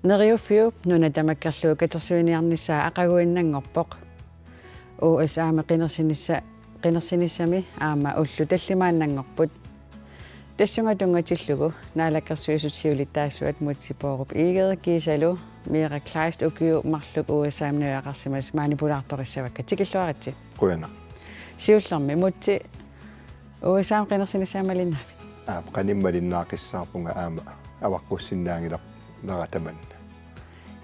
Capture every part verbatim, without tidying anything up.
Neriuffiup nuna tamakkerlugu katersuiniarnissaa aqaguinnanngorpoq. U S A-mi qinersinissa-, qinersinissami aamma ullut tallimaannanngorput. Tassunga tunngatillugu Naalakkersuisut siulittaasuat Múte Bourup Egede kiisalu Mira Kleist ukiut marluk U S A-mi najugaqarsimasut maani pulaartorissavakka. Tikilluaritsi. Qujanaq. Siullermik Múte, U S A-mi qinersinissaa malinnaavit? Aap, qanimut malinnaaqqissaarpunga aamma avaqqussinnaanngilaq nera tamanna.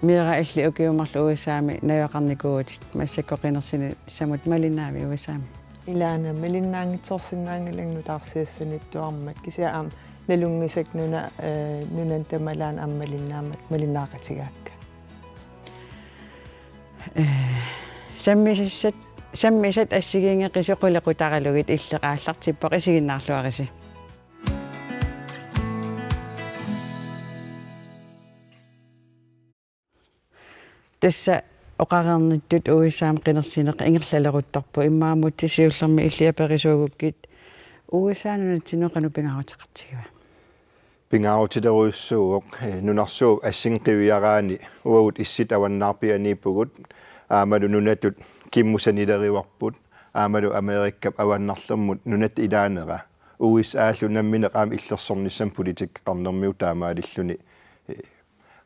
Mira, illit ukiut marluk U S A-mi najugaqarnikuuvutit, massakkut qinersinissamut malinnaavit U S A-mi? Ilaana, malinnaanngitsoorsinnaanngilanga nutaarsiassaniittuarmat, kisianni aamma nalunngisakka nuna, eh, nunani tamalaani aamma malinnaammat, malinnaaqatigaakka. Eh, sammisat, sammisat assigiinngeqisut qulequtaralugit, illeq aallartippoq, isiginnaarluarisi. Tassa oqareernittut U S A-mi qinersineq ingerlaleruttorpoq, immaqa Múte siullermik illit aperisuugukkit U S A nunatsinnut qanoq pingaaruteqartigiva? Pingaarutilerujussuuvoq, eh, nunarsuup assinga qiviaraanni uagut Issitta Avannaarpianiippugut, aammalu nunatut kimmut sanilerivarput, aammalu Amerikap avannarlermut nunatta ilaanera U S A-llu nammineq aamma illersornissamut politikkeqarnermigut taamaalilluni, eh,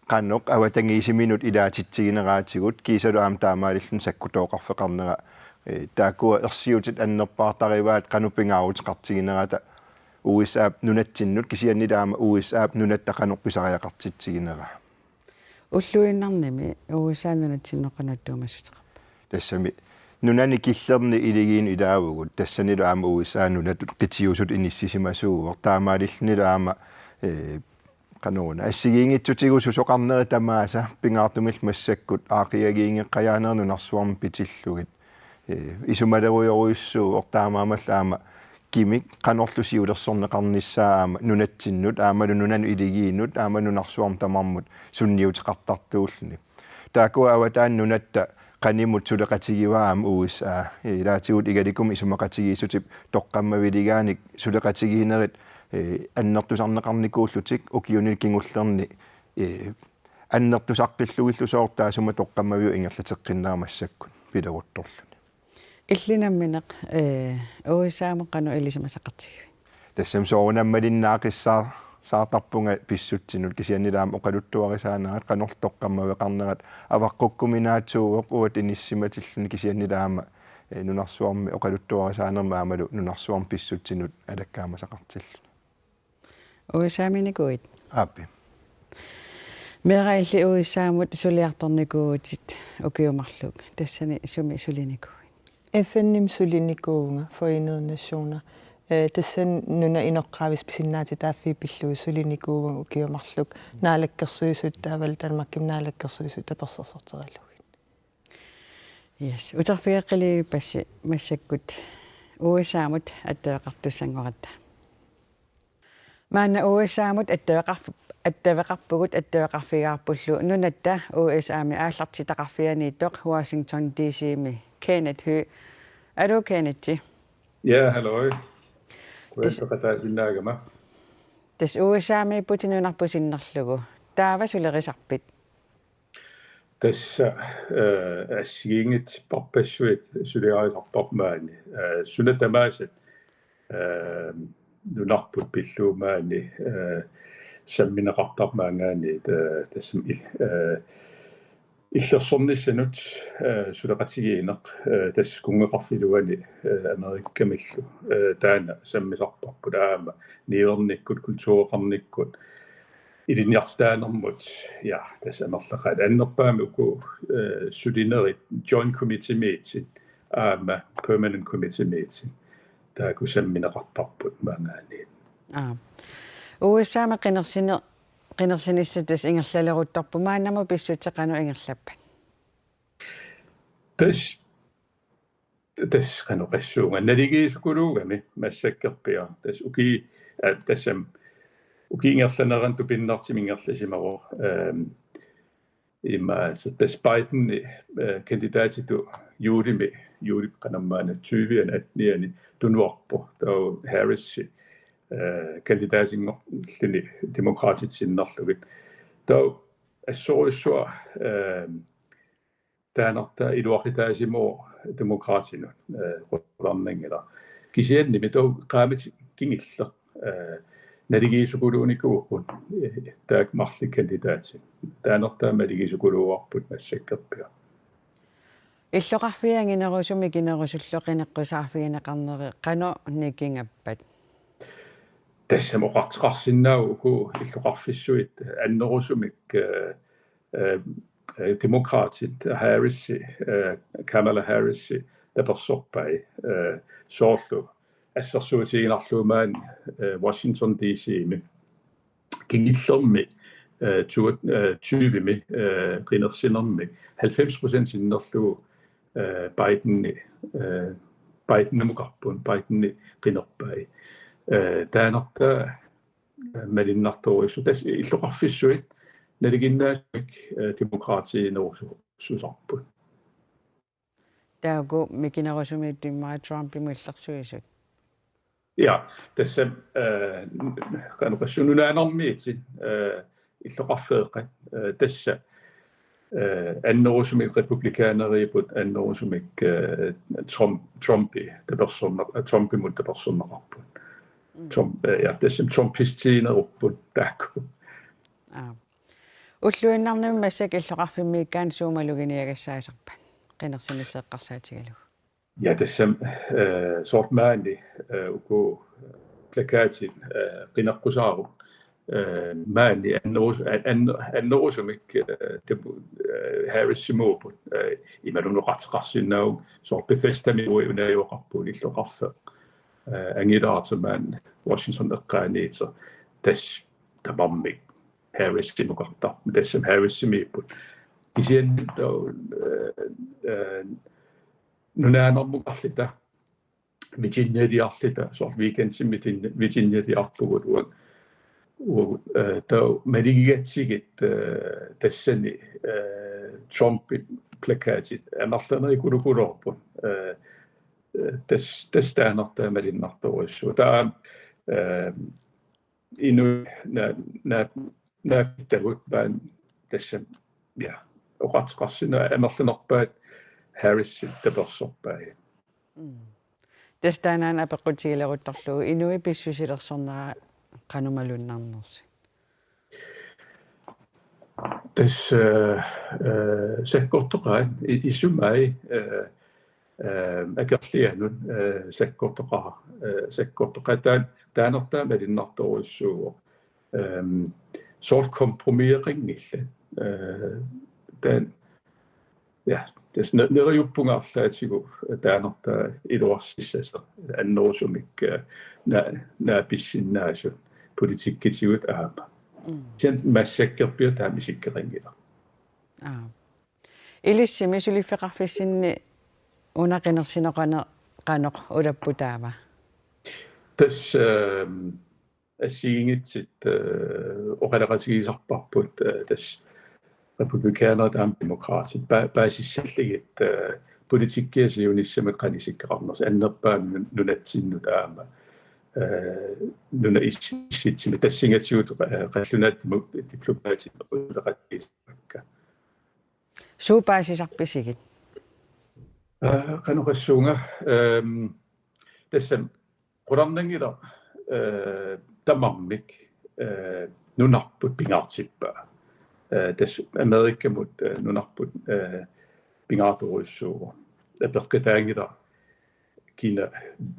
qanoq avatangiisiminut ilaatitsigineraatigut kiisalu aamma taamaalilluni sakkutooqarfeqarnera, eh, taakkua ersiutit annerpaartarivaat qanoq pingaaruteqartiginerata U S A-p nunatsinnut, kisiannili aamma U S A-p nunatta qanoq pisariaqartitsiginera. Ulluinnarnimi U S A nunatsinnut qanoq attuumassuteqarpa? Tassami nunani killerni iligiinnut ilaavugut, tassanilu aamma U S A nunatut qitiusutut inissisimasuuvoq, taamaalillunilu aamma, eh, qanoruna assigiinngitsutigut susoqarnerit tamaasa pingaartumillu massakkut aaqqiagiinngeqqajaanerit nunarsuarmi pitillugit. Eh, isumalerujorujussuuvoq taamaammallu aamma kimik qanorlu siulersorneqarnissaa aamma nunatsinnut, aammalu nunanut iligiinnut, aamma nunarsuarmi tamarmut sunniuteqartartuulluni. Taakkua avataani nunatta qanimut suleqatigivaa aamma U S A. Eh, ilaatigut Igalikummi isumaqatigiissutip toqqammaviligaanik suleqatigiinnerit, eh, annertusarneqarnikuullutik ukiuni kingullerni, eh, annertusaqqillugillu soorlu taassuma toqqammaviup ingerlateqqinnera massakkut pileruttorluni. Illit nammineq, eh, U S A-mut qanoq ilisimasaqartigivit? Tassami soorunami malinnaaqqissaar-, saartarpunga pissutsinut, kisiannili aamma oqaluttuarisaanerat qanorlu toqqammaveqarnerat avaqqukkuminaatsuuvoq uagut inissisimatilluni, kisiannili aamma, eh, nunarsuarmi oqaluttuarisaanermi aammalu nunarsuarmi pissutsinut alakkaamasaqartilluni. U S A-minikuuit? Aappi. Mira, illit U S A-mut suliartornikuuvutit ukiut marluk. Tassani sumi sulinikuuit? F N-imi sulinikuuvunga, Forenede Nationer. Eh, tassani nunat inoqqaavisut pisinnaatitaaffii pillugit sulinikuuvunga ukiut marluk. Naalakkersuisut, taavalu Danmarkimi naalakkersuisut tapersersorteralugit. Yes. Uterfigeqqilivippassi massakkut U S A-mut attaveqartussanngoratta. Maanna U S A-mut attaveqarf-, attaveqarpugut, attaveqarfigaarpullu nunatta U S A-mi aallartitaqarfianiittoq Washington D C-mi Kenneth Høegh. Aluu, Kenneth. Ja, halløj. Tassa, qujanaqataasinnaagama. Tassa U S A-miipputit nunarput sinnerlugu. Taava sulerisarpit? Tassa, eh, assigiinngitsut parpassuit suliarisarparput maani. Eh, suna tamaasa, eh, nunarput pillugu maani, eh, sammineqartarpoq maanngaanniit, eh, tassami il-, eh, illersornissanut, eh, suleqatigiinneq, eh, tassa kunngeqarfiup iluani, eh, Amerikamillu, eh, taanna sammisarparput aamma niuernikkut, kultureqarnikkut, ilinniartitaanermut, ja, tassa amerlaqaat. Annerpaamik uku, eh, sulinerit Joint Committee-miittut aamma Permanent Committee-miittut taakku sammineqartarput maanngaanniit. Aa. U S A-mi qinersine-, qinersinissat tassa ingerlaleruttorput, maannamut pissutsit qanoq ingerlappat? Tassa, tassa qanoq oqassuunga, naligiissukuluugami massakkorpiaq. Tassa uki-, aa, tassami ukiup ingerlanerani tupinnartumik ingerlasimavoq, ehm, ima, altså, tassa Biden, eh, kandidatitut juulimi, juulip qanormaanna tyve-ani, atten-iani tunuarpoq. Taava Harris, eh, kandidatinngorluni Demokraatit sinnerlugit. Taava assorujussuaq, eh, taanartaa iluaqutaasimasoq Demokraatinut, eh, qularnanngilaq. Kisiannimi taava qaammatit kingulliit, eh, naligiissukuluunikuupput, eh, taakku marluk kandidaatit. Taanartaa maligisukuluuarput massakkorpiaq. Illoqarfiit anginerusumik mikinerusullu qineqqusaarfigineqarneri qanoq nikingappat? Tassami oqartoqarsinnaavoq uku illoqarfissuit annerusumik, eh, eh, Demokraatit Harris, eh, Kamala Harris taperserpai, eh, soorlu assersuutigiinnarlugu maani, eh, Washington D C-mi kingullermi, eh, to-, eh, tyvemi, eh, qinersinermi halvfems procent sinnerlugu, eh, Bideni, eh, Bidenemukarput, Bideni qinerpai. Eh, taanartaa, eh, malunnartorujussuuvoq. Tassa illoqarfissuit nalinginnaasumik, eh, Demokraatiinerusu-, -susarput. Taakku mikinerusumiittut immaqa Trumpimut illersuisut. Ja, tassa, eh, qanoq oqassuunga, nunaannarmiit, eh, illoqarfeeqqat, eh, tassa, eh, annerusumik republikaaneriupput, annerusumik, eh, Trump, Trumpi taperserna-, Trumpimut taperserneqarput. Mm. Trump, eh, ja, tassa Trumpistiinerupput taakku. Aa. Ulluinnarnimi massakkut illoqarfimmiikkaanni suut maluginiagassaasarpat qinersinissaa eqqarsaatigalugu? Ja, tassami, eh, soorlu maani, eh, uku plakatit, eh, qineqqusaarut, eh, maani annerus-, an-, an-, annerusumik, eh, tapu-, eh, Harrisimuupput, eh, imaluunniit oqartoqarsinnaavoq soorlu Bethesdami uagut najugaqarpugut illoqarfeq, eh, angilaartoq maani Washington eqqaaniittoq, tassa tamarmik Harrisimukartarput, tassami Harrisimiipput. Kisianni taava, eh, eh, nunaannarmukarluta, Virginialiarluta, soorlu weekendimi Virgin-, Virginialiarpugut uagut, uagut, eh, taava maligigatsigit, eh, tassani, eh, Trumpip plakatit amerlanerikulukuloorput, eh, eh, tas-, tassa taanna taama malunnartorujussuuvoq. Taava, eh, inuit na-, na-, naapittagut maani tassami, ja, oqartoqarsinnaavoq amerlanerpaat Harrisip taperserpai. Mm. Tassa taannaana apeqqutigileruttorlugu inuit pissusilersornerat qanoq malunnarnersut? Tassa, eh, eh, sakkortoqaat i-, isumai, eh, eh, akerlianut, eh, sakkortoqaat, eh, sakkortoqaat taan-, taanna taama malunnartorujussuuvoq. Ehm, soorlu kompromiseqanngillat. Eh, taan-, ja, tassa ne-, neriuppunga arlaatigut taanna taava iluarsissasoq annerusumik, eh, na-, naapissinnaasut politikkitigut aamma. Mm. Kisianni massakkorpiaq taama isikkoqanngilaq. Aa. Ilissimi suliffeqarfissinni una qinersinoqaneq qanoq ulapput taava? Tassa, ehm, assigiinngitsut, eh, oqaloqatigisarparput, eh, tassa republikanerit aamma demokraatit pa-, paasissallugit, eh, politikkia siunissami qanoq isikkoqarnersoq annerpaamik nun-, nunatsinnut aamma, eh, nunap is-, issitsimi tassingatigut, eh, qallunaat demo-, diplomatit oqaloqatigisarpakka. Suut paasisarpisigit? Eh, qanoq oqassuunga, ehm, tassami qularnanngilaq, eh, tamarmik, eh, nunarput pingaartippaa. Eh, tassa Amerikamut, eh, nunarput, eh, pingaartorujussuuvoq. Apeqqutaanngilaq kina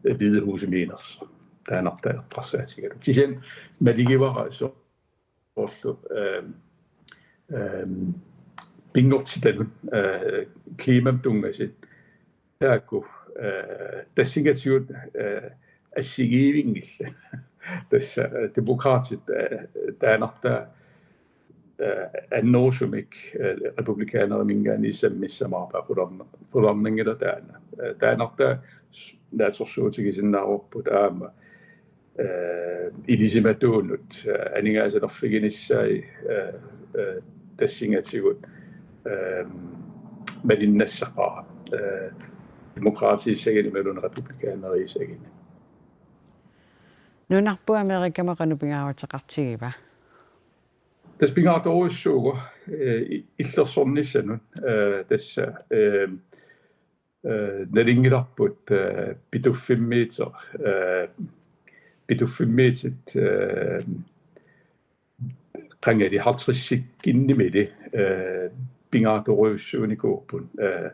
Hvide Husimiinnersoq. Taanna taava eqqarsaatigalugu. Kisianni maligivara so-, soorlu, ehm, ehm, pinngortitanut, eh, kliimamut tunngasut taakku, eh, tassingatigut, eh, assigiivinngillat. Tassa, eh, demokraatit, eh, taanna taava, eh, annerusumik, eh, republikaneriminngaanniit sammissamaarpaat qularna-, qularnanngilaq taanna. Eh, taanna taava s-, naatsorsuutigisinnaavarput aamma eh, ilisimatuunut, eh, aningaasalerfiginissaat, eh, eh, tassingatigut, eh, malinnassaqaaq, eh, demokraatiussagunik imaluunniit republikaneriussagunik. Nunarput Amerikamut qanoq pingaaruteqartigiva? Tassa pingaartorujussuuvoq, eh, i-, illersornissanut, eh, tassa, eh, eh, nalunngilarput, eh, Pituffimmiittoq, eh, Pituffimmiittoq, eh, qangali halvtredsikkinnimili, eh, pingaartorujussuunikuupput, eh,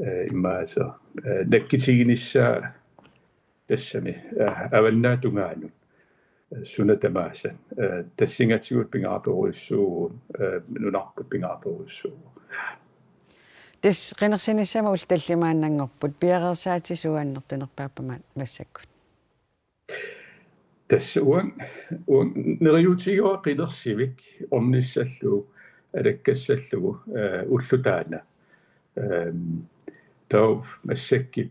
eh, immaqa, eh, nakkutiginissaa tassami, eh, avannaata tungaanut, eh, suna tamaasa, eh, tassanngaatigut pingaartorujussuuvoq, eh, nunarput pingaartorujussuuvoq. Tassa qinersinissamut ullut tallimaannanngorput, piareersaatit suu annertunerpaapput massakkut? Tassa uanga, uanga neriuutigaara qinersivik ornissallugu, alakkassallugu, eh, ulloq taanna. Ehm, taava massakkut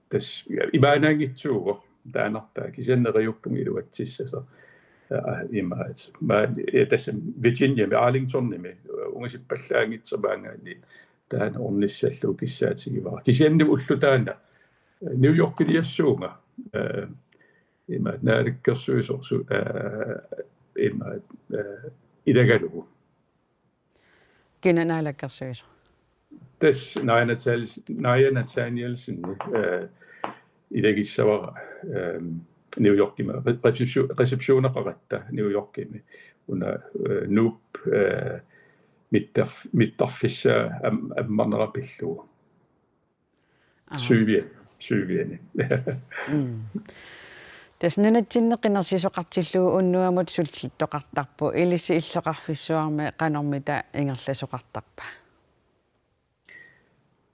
tassa imaannaanngitsuuvoq taannartaa, kisianni neriuppunga iluatsissasoq. Aa, imaat. Ma-, ja, tassa Virginiami, Arlingtonimi, ungasipallaanngitsoq maanngaanniit taanna ornissallugu kissaatigivara. Kisianni ulloq taanna, eh, New Yorkiliassuunga, eh, imaat, naalakkersuisoq su-, eh, imaat, eh, ilagalugu. Kina naalakkersuisoq? Tassa Naaja Nathaniels-, Naaja Nathanielsen, eh, ilagissavara, ehm, New Yorkimi, re-, receptio-, receptioneqaratta New Yorkimi. Una, eh, Nuup, eh, mittarf-, mittarfissaa am-, ammarnera pillugu. Aap. Syvian-, syviani. Mm. Tassa nunatsinni qinersisoqartillugu unnuamut sullittoqartarpoq, ilissi illoqarfissuarmi qanormita ingerlasoqartarpa?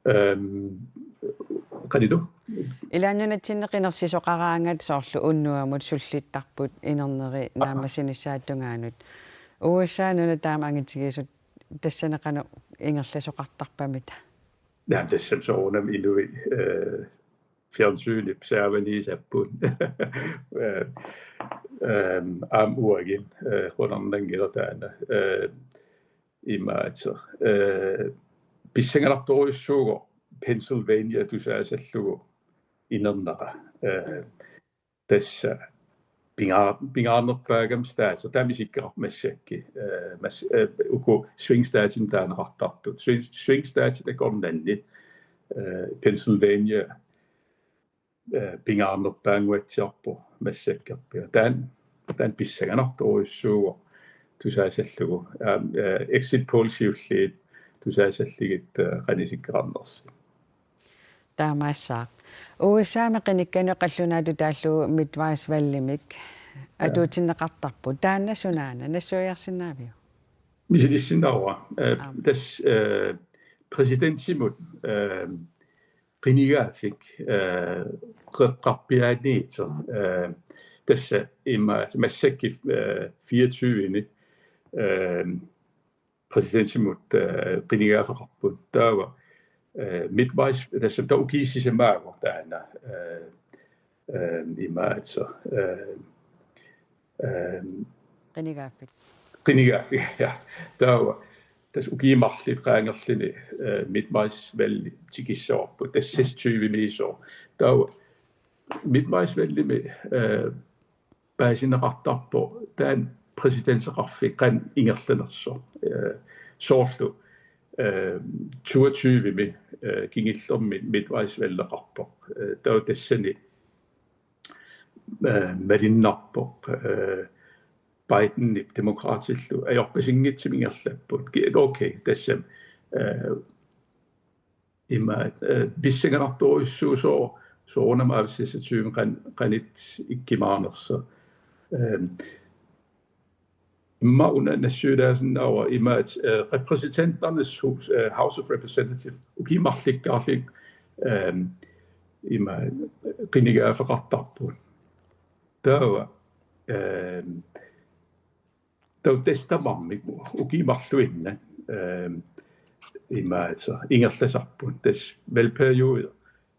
Ehm, qanilu? Ilaa, nunatsinni qinersisoqaraangat soorlu unnuamut sullittarput inerneri, aa, naammassinissaata tungaanut. U S A nuna taama angitigisut, tassani qanoq ingerlasoqartarpamita? Naamik, tassami soorunami inuit, eh, fjernsynip saavaniissapput. Eh, ehm, aamma uagut, eh, qularnanngilaq taanna. Eh, imaattoq, eh, pissanganartorujussuuvoq Pennsylvania tusaasallugu inernera. Eh, tassa pingaa-, pingaarnerpaagami staati, taama isikkoqarpoq massakkut. Eh, mas-, eh, uku swing statesinut taaneqartartut. Swing, swing statesit akornanni, eh, Pennsylvania, eh, pingaarnerpaannguatsiarpoq massakkorpiaq. Taanna, taanna pissanganartorujussuuvoq tusaasallugu. Aam, eh, exit poll siulliit tusaasallugit, eh, qanoq isikkoqarnersoq. Taamaassaaq. U S A-mi qinikkanut qallunaatut taallugu midtveisvalgimik, ja, atuutsinneqartarput. Taanna sunaana, nassuiarsinnaaviuk? Misilissinnaavara. Eh, aap, tassa, eh, præsidentimut, eh, qinigaaffik, eh, qeqqarpiaaniittoq, eh, tassa immaqa massakkut, eh, fireogtyve-ni, eh, præsidentimut, eh, qinigaaffeqarput. Taava, eh, midtveis, tassa taava ukiut sisamaapput taanna, eh, eh, imaattoq, eh, eh, qinigaaffik. Qinigaaffik, ja. Taava, tassa ukiut marluk qaangerluni, eh, midtveisvalg tikissavarput, tassa seksogtyve-miisoq. Taava, midtveisvalgimi, eh, paasineqartarpoq taanna præsidenteqarfik qanoq ingerlanersoq. Eh, soorlu, eh, toogtyve-mi, eh, kingullermi midtveisvalgeqarpoq. Eh, taava tassani, eh, malunnarpoq, eh, Bidenip Demokraatillu ajorpasinngitsumik ingerlapput. Ki-, okay, tassami, eh, ima, eh, pissanganartorujussuusoq soorunami aavissaassat tyve qan-, qanoq ikkumaarnersoq. Ehm, immaqa una nassuiaasinnaavara imaattoq, eh, Repræsentanternes Hus, eh, House of Representatives, ukiut marlukkaarlugit, ehm, ima, qinigaaffeqartarput. Taava, ehm, taava tassa tamarmik ukiut marluinnaq, ehm, imaattoq ingerlasarput. Tassa valgperiode,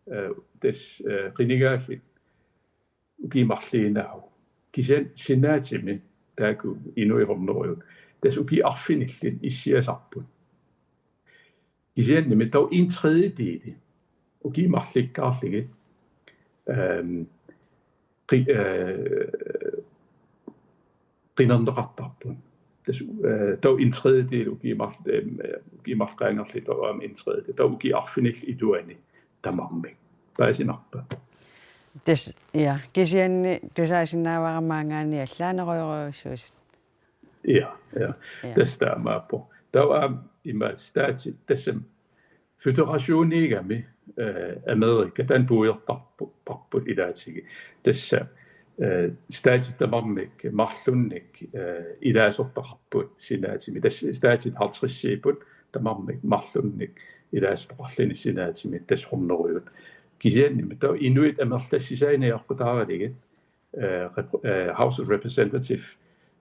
eh, tassa, eh, qinigaaffik ukiut marluinnaavoq. Kisianni senaatimi taakku inuit hunnorujut, tassa ukiut arfinillit issiasarput. Kisiannimi taava en tredjedel ukiut marlukkaarlugit, ehm, qi-, eh, qinerneqartarput. Tassa, eh, taava en tredjedel ukiut marl-, eh, ukiut marluk qaangerlugit taava aamma en tredjedel. Taava ukiut arfinillit iluanni tamarmik. Paasinarpa? Tassa, ja, kisianni tusaasinnaavara maanngaanniit allaanerujorujussuusut. Ja, ja. Ja. Tassa taamaappoq. Taava aamma ima staatsit tassami føderationiugami, eh, Amerika taanna puigortarparput ilaatigut. Tassa, eh, staatsit tamarmik marlunnik, eh, ilaasortaqarput senaatimi. Tassa staatsit halvtredsiupput tamarmik marlunnik ilaasortaqarluni senaatimi tassa hundredeut. Kisiannimi taava inuit amerlassisaannik aqqutaaralugit, eh, rep-, eh, House of Representative,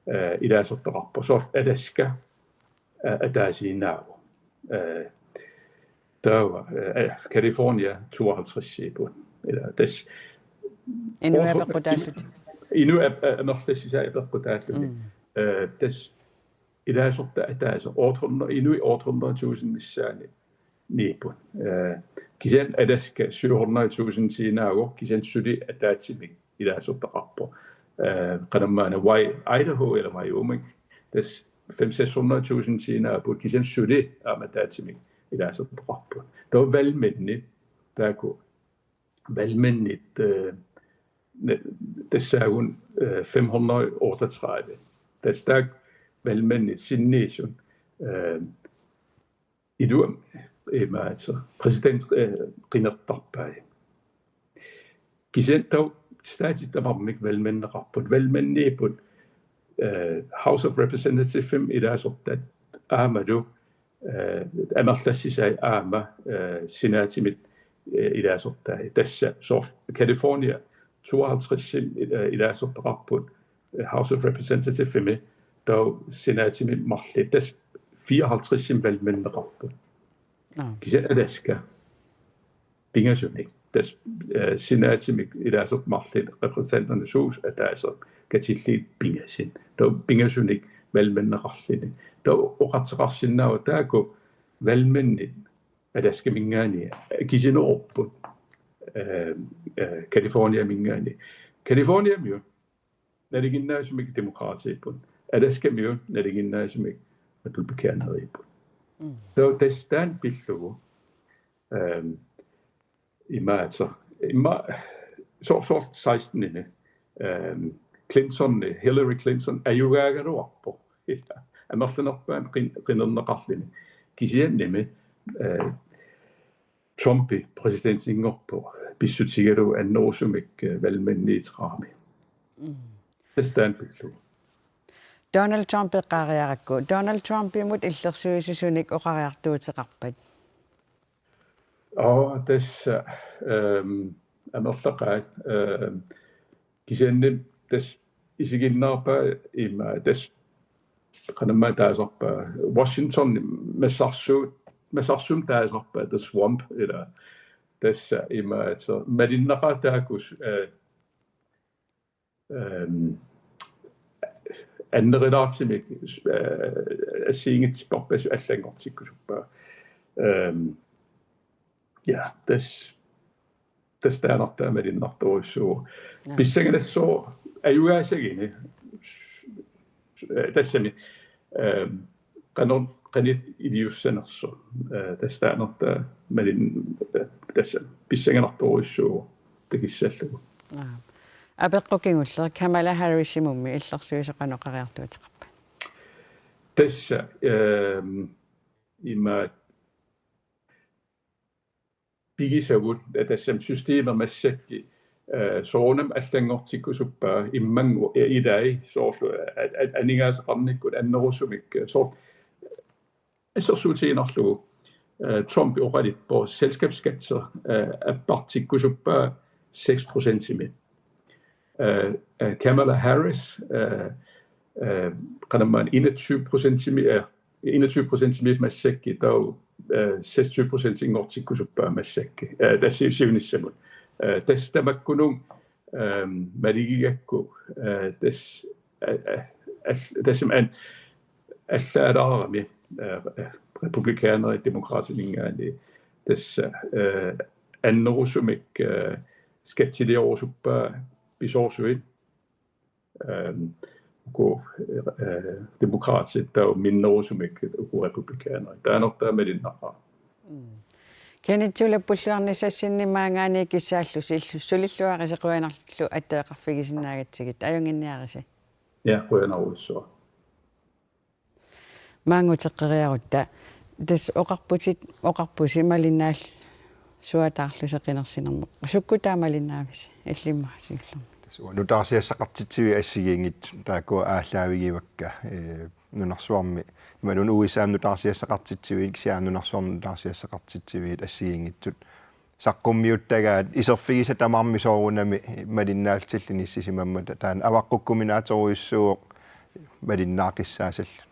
eh, ilaasortaqarpoq. Soorlu Alaska, eh, ataasiinnaavoq. Eh, taava, eh, California tooghalvtredsiupput. Ila tassa Inuit otte-, apeqqutaallutik. Inuit ap-, a-, amerlassisaat apeqqutaalluni. Mm. Eh, tassa ilaasortat ataaseq otte hundrede, inuit otte hundrede tusind missaanni niupput. Eh, kisianni Alaska syv hundrede tusindiinnaavoq, kisianni suli ataatsimik ilaasortaqarpoq. Eh, qanormaana Wy-, Idaho ila Wyoming, tassa fem seks hundrede tusindiinnaapput, kisianni suli aamma ataatsimik ilaasortaqarput. Taava valgmændene, taakku valgmændene, eh, ne-, tassaagut, eh, fem hundrede otteogtredive. Tassa taakku valgmændene sinniisut, eh, iluamik imaattoq præsident, eh, qinertarpai. Kisianni taava staatsit tamarmik valgmændeqarput. Valgmændiupput, eh, House of Representativesimi ilaasortat aammalu, eh, amerlassisaat aamma, eh, senaatimi, eh, ilaasortai. Tassa soorlu California tooghalvtredsimi, eh, ilaasortaqarput, eh, House of Representativesimi, taava senaatimi marluk. Tassa fireoghalvtredsimi valgmændeqarput. Nå. Kisianni Alaska pingasunik. Tassa, eh, senaatimi ilaasortat marluk, Repræsentanternes Hus ataaseq katillugit pingasut. Taava pingasunik valgmændeqarluni. Taava oqartoqarsinnaavoq taakku valgmændit Alaskaminngaanniit akisunerupput, eh, eh, Californiaminngaanniit. Californiamiut nalinginnaasumik Demokraatiupput. Alaskamiut nalinginnaasumik Republikaneriupput. Mm. Taava tassa taanna pillugu, ehm, imaattoq. Immaqa soorlu, soorlu sekstenimi, ehm, Clintoni, Hillary Clinton ajugaagaluarpoq. Amerlanerpaamik qin-, qinerneqarluni. Kisiannimi, eh, Trumpi præsidentinngorpoq pissutigalugu annerusumik, eh, valgmændiuteqarami. Mm. Tassa taanna pillugu. Donald Trump eqqaariarakku. Donald Trumpimut illersuisusunik oqariartuuteqarpat? Aa, tassa, ehm, amerlaqaat, ehm, kisianni tassa isiginnaarpaa ima tassa qanormaa taasarpaa. Washington massarsu-, massarsumik taasarpaa tassa Trump ila tassa imaattoq malinneqaat taakku, eh, ehm, annerulaartumik, eh, assigiinngitsupparpassuit allanngortikkusuppaa. Ehm, ja, tassa, tassa taannartaa malunnartorujussuuvoq. Ja. Pissanganassaaq ajugaasaguni, eh, tassami, ehm, qanoq, qanoq iliussanersoq. Eh, tassa taannartaa malun-, eh, tassa pissanganartorujussuuvoq takissallugu. Aa. Apeqqut kingulleq, Kamala Harrisimummi illersuisoq qanoq oqariartuuteqarpa? Tassa, ehm, ima pigisagut, eh, tassami systemi massakkut, eh, soorunami allanngortikkusuppaa immanngu, eh, ilai soorlu, eh, a-, a-, aningaasaqarnikkut annerusumik, eh, soorlu assersuutigiinnarlugu, eh, Trump oqaluppoq selskabsskatter, eh, appartikkusuppaa seks procentimik. Eh, eh, Kamala Harris, eh, eh, qanormaa enogtyve procentimik, eh, enogtyve procentimik massakkut taava, eh, seksogtyve procentinngortikkusuppaa massakkut. Eh, tassa siunissamut. Eh, tassa tamakkununnga, ehm, malugigakku, eh, tassa, eh, eh, al-, tassami an-, allaalaarami, eh, republikanerit demokraatiminngaanniit tassa, eh, annerusumik, eh, skattiliorusuppaa pisoorsuit. Ehm, uku, eh, Demokraatit taava minnerusumik uku republikanerit. Taanna taama malinnaqa. Kenneth, ulappulluarnissassinni maanngaanniit kissaallu sil-, sulilluarisi, qujanarlu attaveqarfigisinnaagatsigit, ajunnginniarisi. Ja, qujanarujussuaq. Maanga uteqqeriarutta. Tassa oqarputit, oqarpusi malinnaalluarlusi qinersinermut. Sukkut taava malinnaavisi? Illimmi siullermut. Tassa uanga nutaarsiassaqartitsiviit assigiinngitsut taakkua aallaavigivakka, ee, nunarsuarmi. Imaluunniit U S A-mi nutaarsiassaqartitsiviit, kisianni nunarsuarmi nutaarsiassaqartitsiviit assigiinngitsut saqqummiuttagaat iserfigisat tamarmik soorunami malinnaallutillu inissisimammata, taanna avaqqukkuminaatorujussuuvoq malinnaaqqissaasalluni.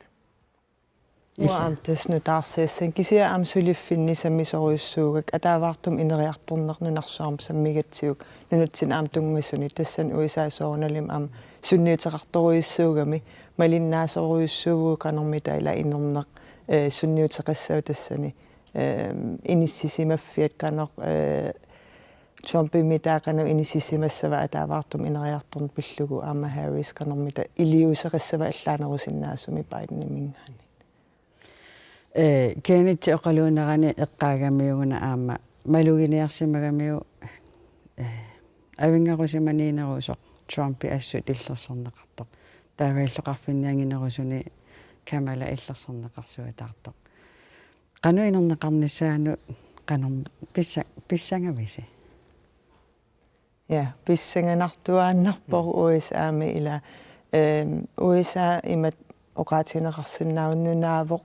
Uanga aamma tassa nutaarsiassanngilanga, kisianni aamma suliffinni sammisorujussuugakku, ataavartumik ineriartorneq nunarsuarmi sammigatsigu nunatsinni aamma tunngasunik, tassani U S A soorunalimi aamma sunniuteqartorujussuugami, malinnaasorujussuuvugut qanormita ila inerneq, eh, sunniuteqassava tassani, eh, inissisimaffiat qanoq, eh, Trumpimita qanoq inissisimassava ataavartumik ineriartorneq pillugu aamma Harris qanormita iliuuseqassava allaanerusinnaasumik Bideniminngaanniit. Eh, Kenneth oqaluunerani eqqaagamiuk una aamma maluginiarsimagamiuk, eh, avinngarusimaniinnerusoq Trumpi assut illersorneqartoq. Taava illoqarfinni anginerusuni Kamala illersorneqarsuataartoq. Qanoq inerneqarnissaanut qanoq pissa-, pissangavisi? Ja, pissanganartuaannarpoq U S A-mi ila, ehm, U S A imatut oqaatigineqarsinnaavoq nunaavoq,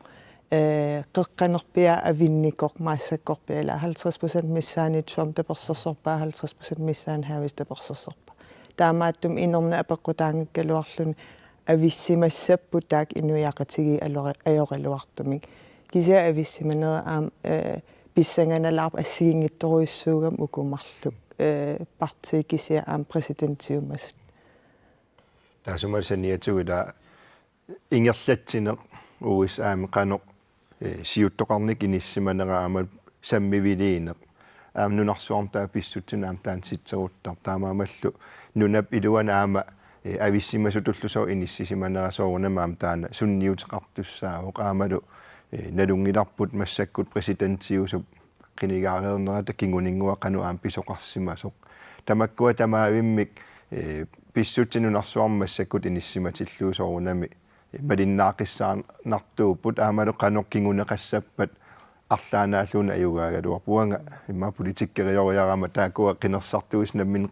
eh, qeqqanerpiaq avinnikoq, massakkorpiaq ila halvtreds procent missaani Trump tapersersorpaa, halvtreds procent missaani Harris tapersersorpaa. Taamaattumik inerneq apeqqutaanngikkaluarluni avissimassapput taakku inuiaqatigiit alore-, ajoraluartumik. Kisianni avissimanera aamma, eh, pissanganalaarpoq assigiinngitsorujussuugami uku marluk, eh, partiit kisianni aamma præsidentiumasut. Taassuma saniatigut ila ingerlatsineq U S A-mi qanoq, eh, siuttoqarnikkut inissisimanera aamma sammiviliineq. Aamma nunarsuarmi taava pissutsinut aamma taanna sitseruttarpoq. Taamaammallu nunap iluani aamma, eh, avissimasutullu sooq inissisimanera soorunami aamma taanna sunniuteqartussaavoq. Aammalu, eh, nalunngilarput massakkut præsidentiusup qinigaareernerata kinguninngua qanoq aamma pisoqarsimasoq. Tamakkua tamaavimmik, eh, pissutsit nunarsuarmi massakkut inissisimatillugu soorunami malinnaaqqissaarnartuupput, aammalu qanoq kinguneqassappat arlaannaalluunniit ajugaagaluarpoq. Uanga immaqa politikkerioriarama taakkua qinersisartuisa nammineq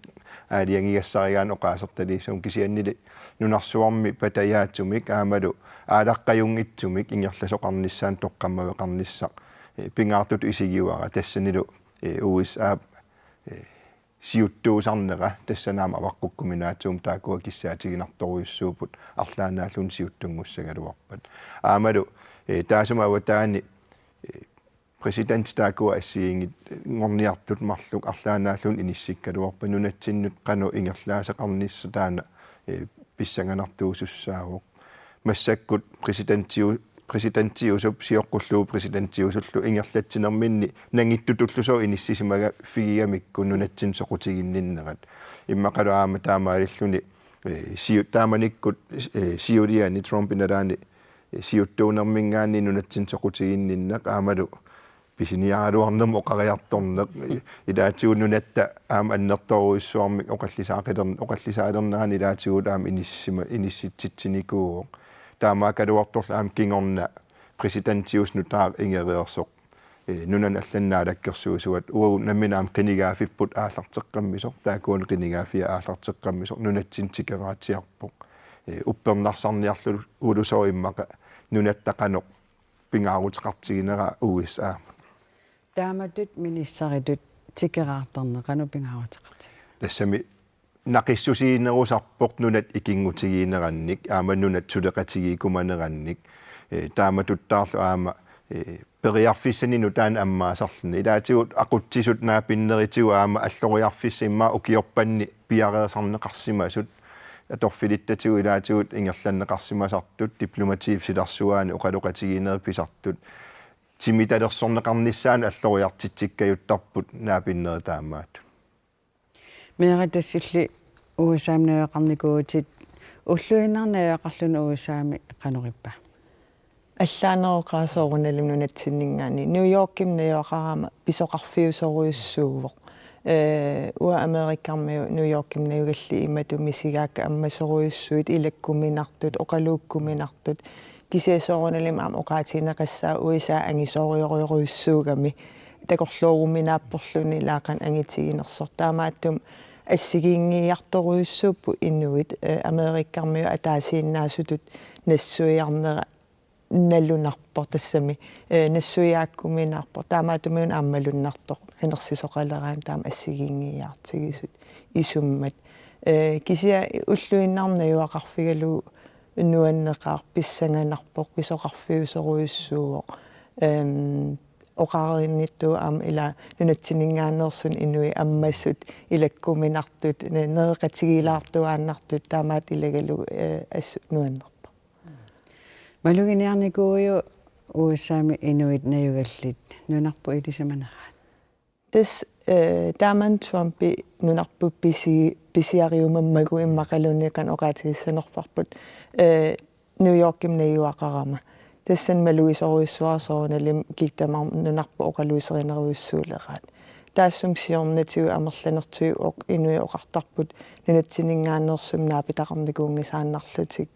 aalajangigassarigaanni oqaasertaliissuunga, kisiannili nunarsuarmi patajaatsumik aammalu aalaqqajunngitsumik ingerlasoqarnissaanut toqqammaveqarnissaq, eh, pingaartutut isigivara, tassanilu, eh, U S A, eh, siuttuusarnera, tassani aamma avaqqukkuminaatsuummik taakkua kissaatiginartorujussuupput arlaannaalluunniit siuttunngussagaluarpat. Aammalu, eh, taassuma avataani, eh, præsidenti taakkua assigiinngit-, -nngorniartut marluk arlaannaalluunniit inissikkaluarpat, nunatsinnut qanoq ingerlaaseqarnissaq taanna, eh, pissanganartuusussaavoq. Massakkut præsidentiu-, præsidentiusup sioqqullugu præsidentiusullu ingerlatsinerminni nangittutullu sooq inissisimaffigigamikku nunatsinnut soqutiginninnerat. Immaqalu aamma taamaalilluni, eh, siu-, taamanikkut, eh, siuliani Trumpip nalaani, eh, siuttuunerminngaanniit nunatsinnut soqutiginninneq aammalu pisiniaraluarnermik oqariartorneq, ilaatigut nunatta aamma annertoorujussuarmik oqallisaaqiler-, oqallisaalernerani ilaatigut aamma inissima-, inissitsitsinikuuvoq. Taamaakkaluartorli aamma kingorna præsidentiusoq nutaaq ingereersoq, eh, nunani allani naalakkersuisuat uagut nammineq aamma qinigaaffipput aallarteqqammisoq, taakkuupput qinigaaffiat aallarteqqammisoq, nunatsinnut tikeraatsiarpoq. Eh, uppernarsarniarlugu sooq immaqa nunatta qanoq pingaaruteqartiginera U S A-mut. Taamatut ministeritut tikeraartarneq qanoq pingaaruteqartigiva? Tassami naqissusiinerusarpoq nunat ikinngutiginerannik, aamma nunat suleqatigiikkumanerannik, eh, taamatuttaarlu aamma, eh, periarfissanik nutaanik ammaasarluni. Ilaatigut aqutsisut naapinneritigut aamma alloriarfissat immaqa ukiorpanni piareersarneqarsimasut, atorfilittatigut ilaatigut ingerlanneqarsimasartut, diplomatiip silarsuaani oqaloqatigiinnerit pisartut, timitalersorneqarnissaannut alloriartitsikkajuttarput naapinnerit taamaattut. Meera, tassulli U S A-mut najugaqarnikuuvutit Ulluinnarni najugaqarluni U S A-mi qanoq ippa? Allaaneroqaaq soorunalimi nunatsinninngaanniit. New Yorkimi najugaqarama pisoqarfiusorujussuuvoq. Ee, uanga Amerikarmiut New Yorkimi najugallit imatut misigaakka ammasorujussuit, ilakkuminartut, oqaluukkuminartut. Kisianni soorunalimi aamma oqaatigineqassaaq U S A angisoorujorujussuugami. Takorlooruminaapporluni ilaa qanoq angitiginersoq. Taamaattumik assigiinngiiartorujussuupput inuit, ee, Amerikarmiut ataasiinnaasutut nassuiarnera nalunarpoq tassami, ee, nassuiaakkuminarpoq. Taamaattumik aamma malunnartoq qinersisoqaleraanni taama assigiinngiiaartigisut isummat. Ee, kisianni ulluinnarni najugaqarfigalugu nuanneqaaq, pissanganarpoq, pisoqarfiusorujussuuvoq. Em, oqarnittut aamma ilaa nunatsinninngaanneersut inuit ammasut, ilakkuminartut, ne-, nereqatigiilaartuaannartut taamaattoq ilagalugu, ee, assut nuannerpoq. Maluginiarnikuuiuk U S A-mi inuit najugallit nunarput ilisimaneraat? Tassa, ee, taamani Trumpi nunarput pisi-, pisiariumammagu immaqaluunniit qanoq oqaatigissanerparput, ee, New Yorkimi najugaqarama. Tassani malugisorujussuuara soorunalimi kikkuunerma nunarput oqaluuserinerujussuuleraat. Taassuma siornatigut amerlanertigut oq-, inuit oqartarput nunatsinninngaanneersumik naapitaqarnikuunngisaannarlutik.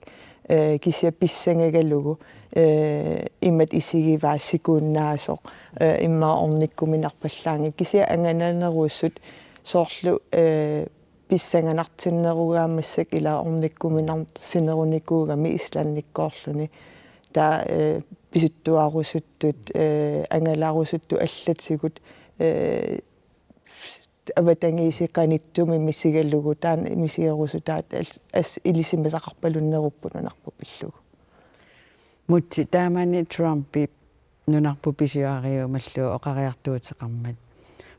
Ee, kisianni pissangagalugu, ee, imatut isigivaat sikuunnaasoq, ee, immaqa ornikkuminarpallaanngilaq. Kisianni angananerussut soorlu, ee, pissanganartinnerugaammassuk ilaa ornikkuminarsinerunikuugami Islandikkoorluni. Taava, ee, pisuttuarusuttut, ee, angalarusuttut allatigut, ee, avatangiisit qanittumi misigalugu taanna misigerusutaat al-, as-, ilisimasaqarpalunnerupput nunarput pillugu. Mutsi, taamani Trumpi nunarput pisiariumallugu oqariartuuteqarmat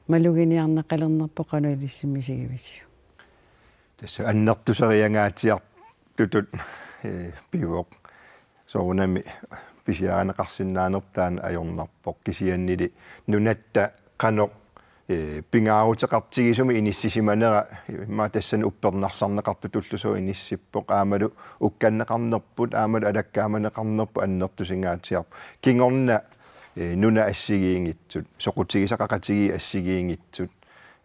maluginiarneqalernerpoq qanoq ilissinnut misigivisiuk? Tassa annertusariangaatsiartutut, ee, pivoq. Soorunami pisiarineqarsinnaanerput taanna ajornarpoq. Kisiannili nunatta qanoq, ee, pingaaruteqartigisumik inissisimanera, ee, immaqa tassani uppernarsarneqartutullusooq inissippoq, aammalu ukkanneqarnerput, aammalu alakkaamaneqarnerput annertusingaatsiarpoq. Kingorna, ee, nunat assigiinngitsut, soqutigisaqaqatigiit assigiinngitsut,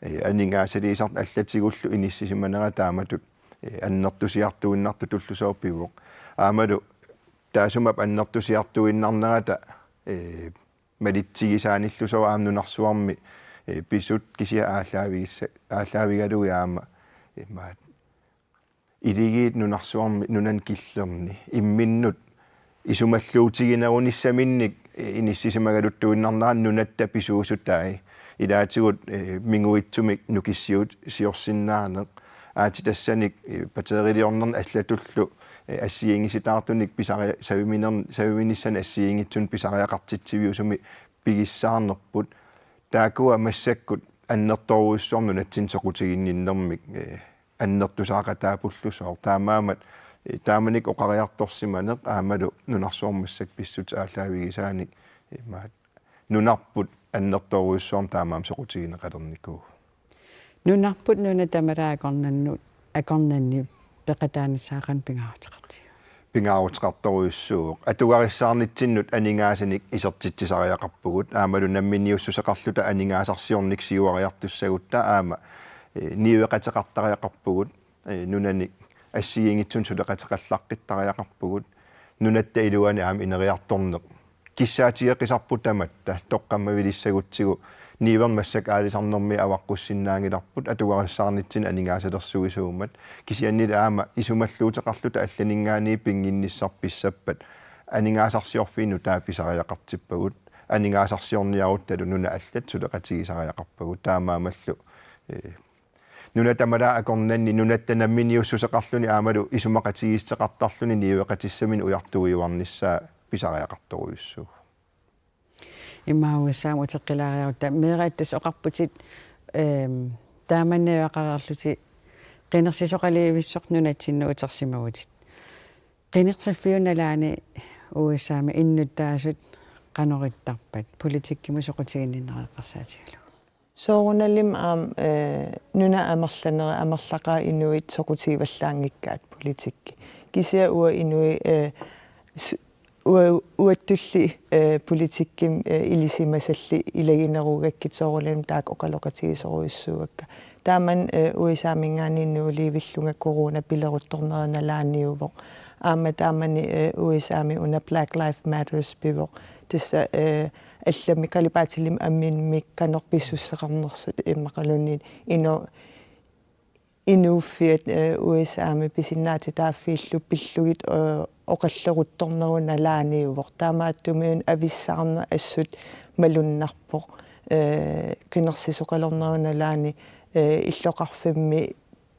ee, aningaasaliisartut allatigullu inissisimanera taamatut, ee, annertusiartuinnartutullusooq pivoq. Aammalu taassuma annertusiartuinnarnerata, ee, malitsigisaanillusooq aamma nunarsuarmi, ee, pisut kisianni aallaavigissa-, aallaavigalugit aamma, ee, maat iligiit nunarsuarmi nunani killerni imminnut isumalluutiginerunissaminnik, ee, inissisimagaluttuinnarnerat nunatta pisuusutai. Ilaatigut, ee, minguitsumik nukissiuussiorsinnaaneq. Aatsitassanik, ee, pateeriliornernik allatullu, ee, assigiinngisitaartunik pisari-, saviminer-, saviminissanik assigiinngitsunik pisariaqartitsiviusumik pigissaarnerput. Taakkua massakkut annertoorujussuarmik nunatsinni soqutiginninnermik, ee, annertusaaqataapullusooq. Taamaammat, ee, taamanikkut oqariartorsimaneq aammalu nunarsuarmi massakkut pissutsit aallaavigisaanik, ee, maat nunarput annertoorujussuarmik taamaammat soqutigineqalernikuuvoq. Nunarput nuna tamalaat akornannut, akornanni peqataanissaa qanoq pingaaruteqartigiva? Pingaaruteqartorujussuuvoq. Atugarissaarnitsinnut aningaasanik isertitsisariaqarpugut. Aammalu namminiussuseqarluta aningaasarsiornikkut siuariartussagutta aamma, ee, niueqateqartariaqarpugut. Ee, nunani assigiinngitsunik suleqateqallaqqittariaqarpugut. Nunatta iluani aamma ineriartorneq kissaatigeqisarput tamatta, toqqammavilissagutsigu niuerneq massakkut aalisarnermi avaqqussinnaanngilarput atugarissaarnitsinnut aningaasalersuisuummat. Kisiannili aamma isumalluuteqarluta allaninngaanniit pinnginnissarput pissappat aningaasarsiorfiit nutaat pisariaqartippagut. Aningaasarsiorniaruttalu nunat allat suleqatigisariaqarpagut. Taamaammallu, ee, nuna tamalaat akornanni nunatta namminiussuseqarluni aammalu isumaqatigiissuteqartarluni niueqatissaminik ujartuiuarnissaa pisariaqartorujussuuvoq. Immaqa U S A-mut uteqqilaariarutta meeraat tassa oqarputit, ehm, taamani najugaqareerlutit qinersisoqalivissoq nunatsinnut utersimavutit. Qinersiffiup nalaani U S A-mi innuttaasut qanoq ittarpat politikkimut soqutiginninnerat eqqarsaatigalugu? Soorunalimi aamma, eh, nunat amerlanerit amerlaqaat inuit soqutigivallaanngikkaat politikki. Kisianni uanga inuit, eh, s-, ua-, uattulli, eh, politikkimi, eh, ilisimasallit ilaginerugakkit soorunalimi taakku oqaloqatigisorujussuuakka. Taamani, eh, U S A-minngaanniit nuulivillunga corona pileruttornera nalaaniuvoq. Aamma taamani, eh, U S A-mi una Black Lives Matters pivoq. Tassa, eh, allamik qalipaatillit amminnik qanoq pissuseqarnersut immaqaluunniit ino-, inuuffiat, eh, U S A-mi pisinnaatitaaffiillu pillugit, eh, oqalleruttornerup nalaaniuvoq. Taamaattumik avissaarneq assut malunnarpoq. Eh, qinersisoqalernerup nalaani, eh, illoqarfimmi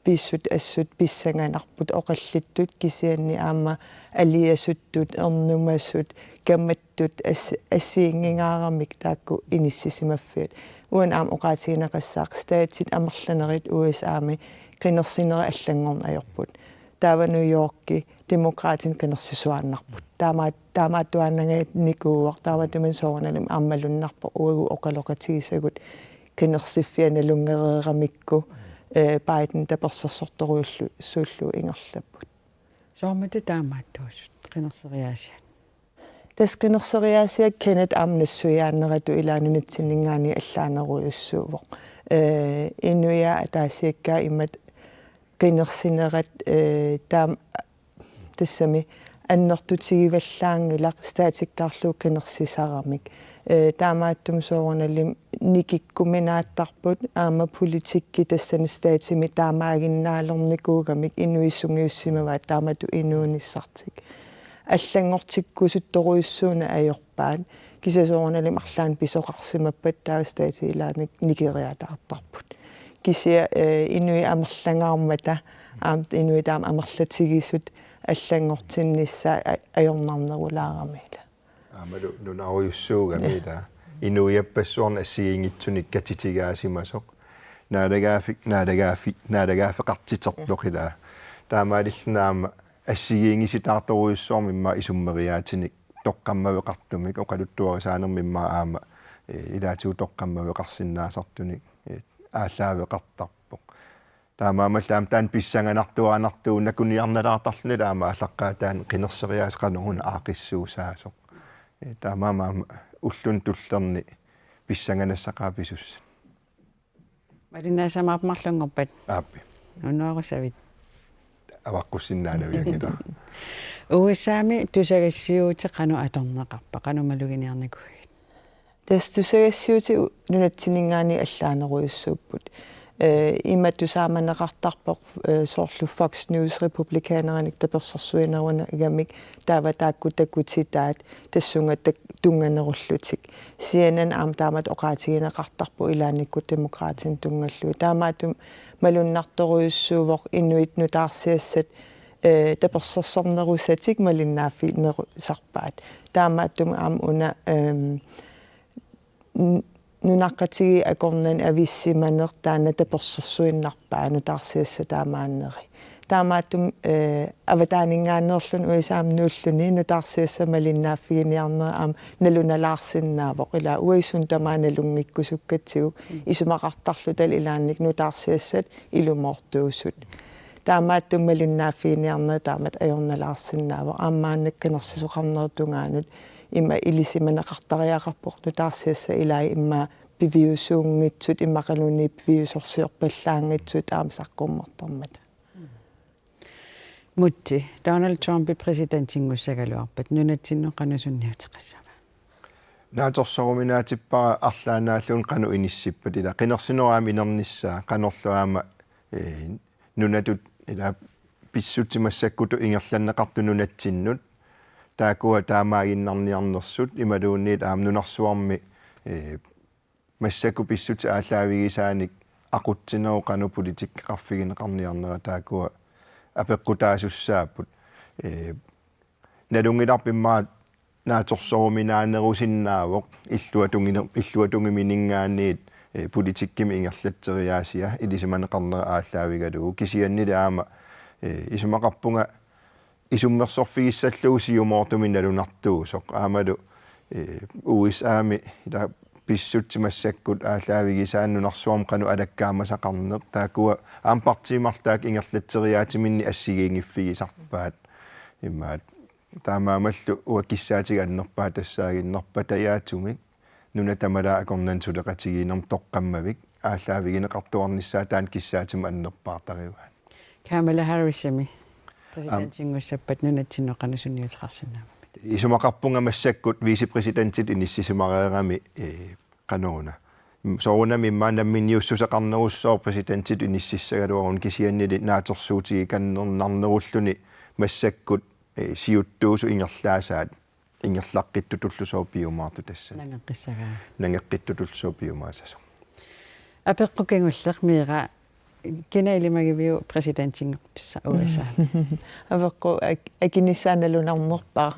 pissutsit assut pissanganarput oqallittut kisianni aamma aliasuttut, ernumasut, kamattut as-, assigiinngingaaramik taakku inissisimaffiat. Uani aamma oqaatigineqassaaq statit amerlanerit U S A-mi qinersinerit allanngorneq ajorput. Taava New Yorki Demokraatinit qinersisuaannarput. Taama-, taamaattuaannanngikkuuvoq, taamaattumik soorunalimi aamma malunnarpoq uagut oqaloqatigisagut qinersiffiat nalunngereeramikku, eh, Biden tapersersortorujullu-, -suullugu ingerlapput. Soormita taamaattuusut qinerseriaasiat? Tassa qinerseriaasiat Kenneth aamma nassuiaanneratut ilaa nunatsinninngaanniit allaanerujussuuvoq. Eh, inuiaat ataasiakkaat imatut qinersinerat, eh, taam-, tassami annertutigivallaanngilaq statikkaarlugu qinersisaramik. Eh, taamaattumik soorunalimi nikikkuminaattarput aamma politikki tassani statimi taamaaginnaalernikuugamik inuit sungiussimavaat taamatut inuunissartik. Allanngortikkusuttorujussuuneq ajorpaat. Kisianni soorunalimi arlaannik pisoqarsimappat taava statit ilaanik nikeriataartarput. Kisianni, eh, inuit amerlangaarmata, aamma inuit taama amerlatigisut allanngortinnissaat a-, ajornarnerulaarami ilaa. Aammalu nunarujussuugami ilaa. Inuiappassuarnik assigiinngitsunik katitigaasimasoq. Naalagaaffi-, naalagaaffi-, naalagaaffeqartitertoq ilaa. Taamaalilluni aamma assigiinngisitaartorujussuarmik immaqa isummeriaatinik toqqammaveqartumik oqaluttuarisaanermik immaqa aamma, eh, ilaatigut toqqammaveqarsinnaasartunik, eh, aallaaveqartarpoq. Taamaammallu aamma taanna pissanganartuaannartuuvoq nakuniarnalaartarluni aamma aallaqqaataani qinerseriaaseq qanoq una aaqqissuussaasoq. Eh, taamaammat aamma ulluni tullerni pissanganassaqaat pisussat. Malinnaasamaarpit marlunngorpat? Aappi. Unnuarussavit? Avaqqussinnaanavianngilaq. U S A-mi tusagassiuutit qanoq atorneqarpa, qanoq maluginiarnikuuigit? Tassa tusagassiuutit u-, nunatsinninngaanniit allaanerujussuupput. Eh, ima tusaamaneqartarpoq, eh, soorlu Fox News republikaanerinik tapersersuinerugamik taava taakku takutitaat tassunga tak-, tunnganerullutik. C N N aamma taamatut oqaatigineqartarpoq ilaannikkut Demokraatinut tunngallugit. Taamaattumik malunnartorujussuuvoq inuit nutaarsiassat, eh, tapersersornerusatik malinnaaffiginerusarpaat. Taamaattumik aamma una, ehm, n-, nunaqqatigiit akornanni avissimaneq taanna tapersersuinnarpaa nutaarsiassat taamaanneri. Taamaattumik, eh, avataaninngaanneerluni U S A-mi nuulluni nutaarsiassat malinnaaffiginiarnerat aamma nalunalaarsinnaavoq ilaa uagut suna tamaat nalunngikkusukkatsigu isumaqartarluta ilaanni nutaarsiassat ilumoortuusut. Taamaattumik malinnaaffiginiarnerit taamatut ajornalaarsinnaavoq aamma maanna qinersisoqarnerup tungaanut ima ilisimaneqartariaqarpoq nutaarsiassat ilai immaqa piviusuunngitsut immaqaluunniit piviusorsiorpallaanngitsut aamma saqqummertarmata. Mutsi, Donald Trump præsidentinngussaagaluarpat nunatsinnut qanoq sunniuteqassava? Naatsorsoruminaatippara arlaannaalluunniit qanoq inissippat ilaa qinersinerup aamma inernissaa qanorlu aamma, eh, nunatut ilaa pissutsit massakkutut ingerlanneqartut nunatsinnut taakkua taamaaginnarniarnersut imaluunniit aamma nunarsuarmi, eh, massakkut pissutsit aallaavigisaanik aqutsinerup qanoq politikkeqarfigineqarniarnera taakkua apeqqutaasussaapput. Eh, nalunngilarput immaqa naatsorsoruminaanerusinnaavoq illuatungine-, illuatungimininngaanniit, eh, politikkimi ingerlatseriaasia ilisimaneqarnera aallaavigalugu kisiannili aamma, eh, isumaqarpunga isummersorfigissallugu siumoortumik nalunartuusoq aammalu, eh, U S A-mi ilaa pissutsit massakkut aallaavigisaannik nunarsuarmi qanoq alakkaamasaqarneq, taakkua aamma partiit marluk taakku ingerlatseriaatiminnik assigiinngiffigisarpaat. Imaat taamaammallu uanga kissaatiga annerpaaq tassaaginnarpata, jaatsuumik nunat tamalaat akornanni suleqatigiinnermi toqqammavik aallaavigineqartuarnissaa taanna kissaatimik annerpaartarivaat. Kamala Harrisimi præsidentinngussappat nunatsinni qanoq sunniuteqarsinnaammat? Isumaqarpunga massakkut vicepræsidentitut inissisimareerami, eh, qanoruna. Soorunami immaqa namminiussuseqarnerussooq præsidentitut inississagaluaruni, kisiannili naatsorsuutigikannernerulluni massakkut, eh, siuttuusut ingerlaasaat ingerlaqqittutullu sooq piumaartoq tassa. Nangeqqissagaa. Nangeqqittutullu sooq piumaassasoq. Apeqqut kingulleq, Mira, kina ilimagiviuk præsidentinngortissaq U S A? Apeqqut ak-, akinissaa nalunarnerpaaq.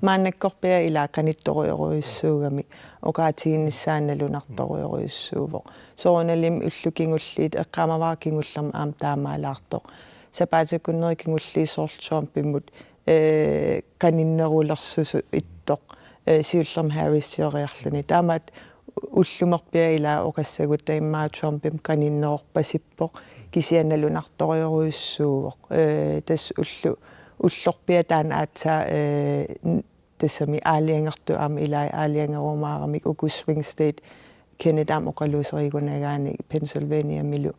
Maannakkorpiaq ilaa qanittorujorujussuugami, oqaatiginissaa nalunartorujorujussuuvoq. Soorunalimi ullut kingulliit, eqqaamavara kingullermi aamma taamaalaartoq. Sapaatip akunneri kingulliit soorlu Trumpimut, eh, qaninnerulersusoq ittoq, eh, siullermik Harrisioriarluni. Taamaattumik ullumerpiaq ilaa oqassagutta immaqa Trumpimut qaninnerorpasippoq, kisianni nalunartorujorujussuuvoq. Eh, tassa ullu-, ullorpiaq taanna aatsaat, eh, n-, tassami aalajangertut aamma ilai aalajangerumaaramik, uku swing state, Kenneth aamma oqaluuserigunagaanni Pennsylvaniamilu,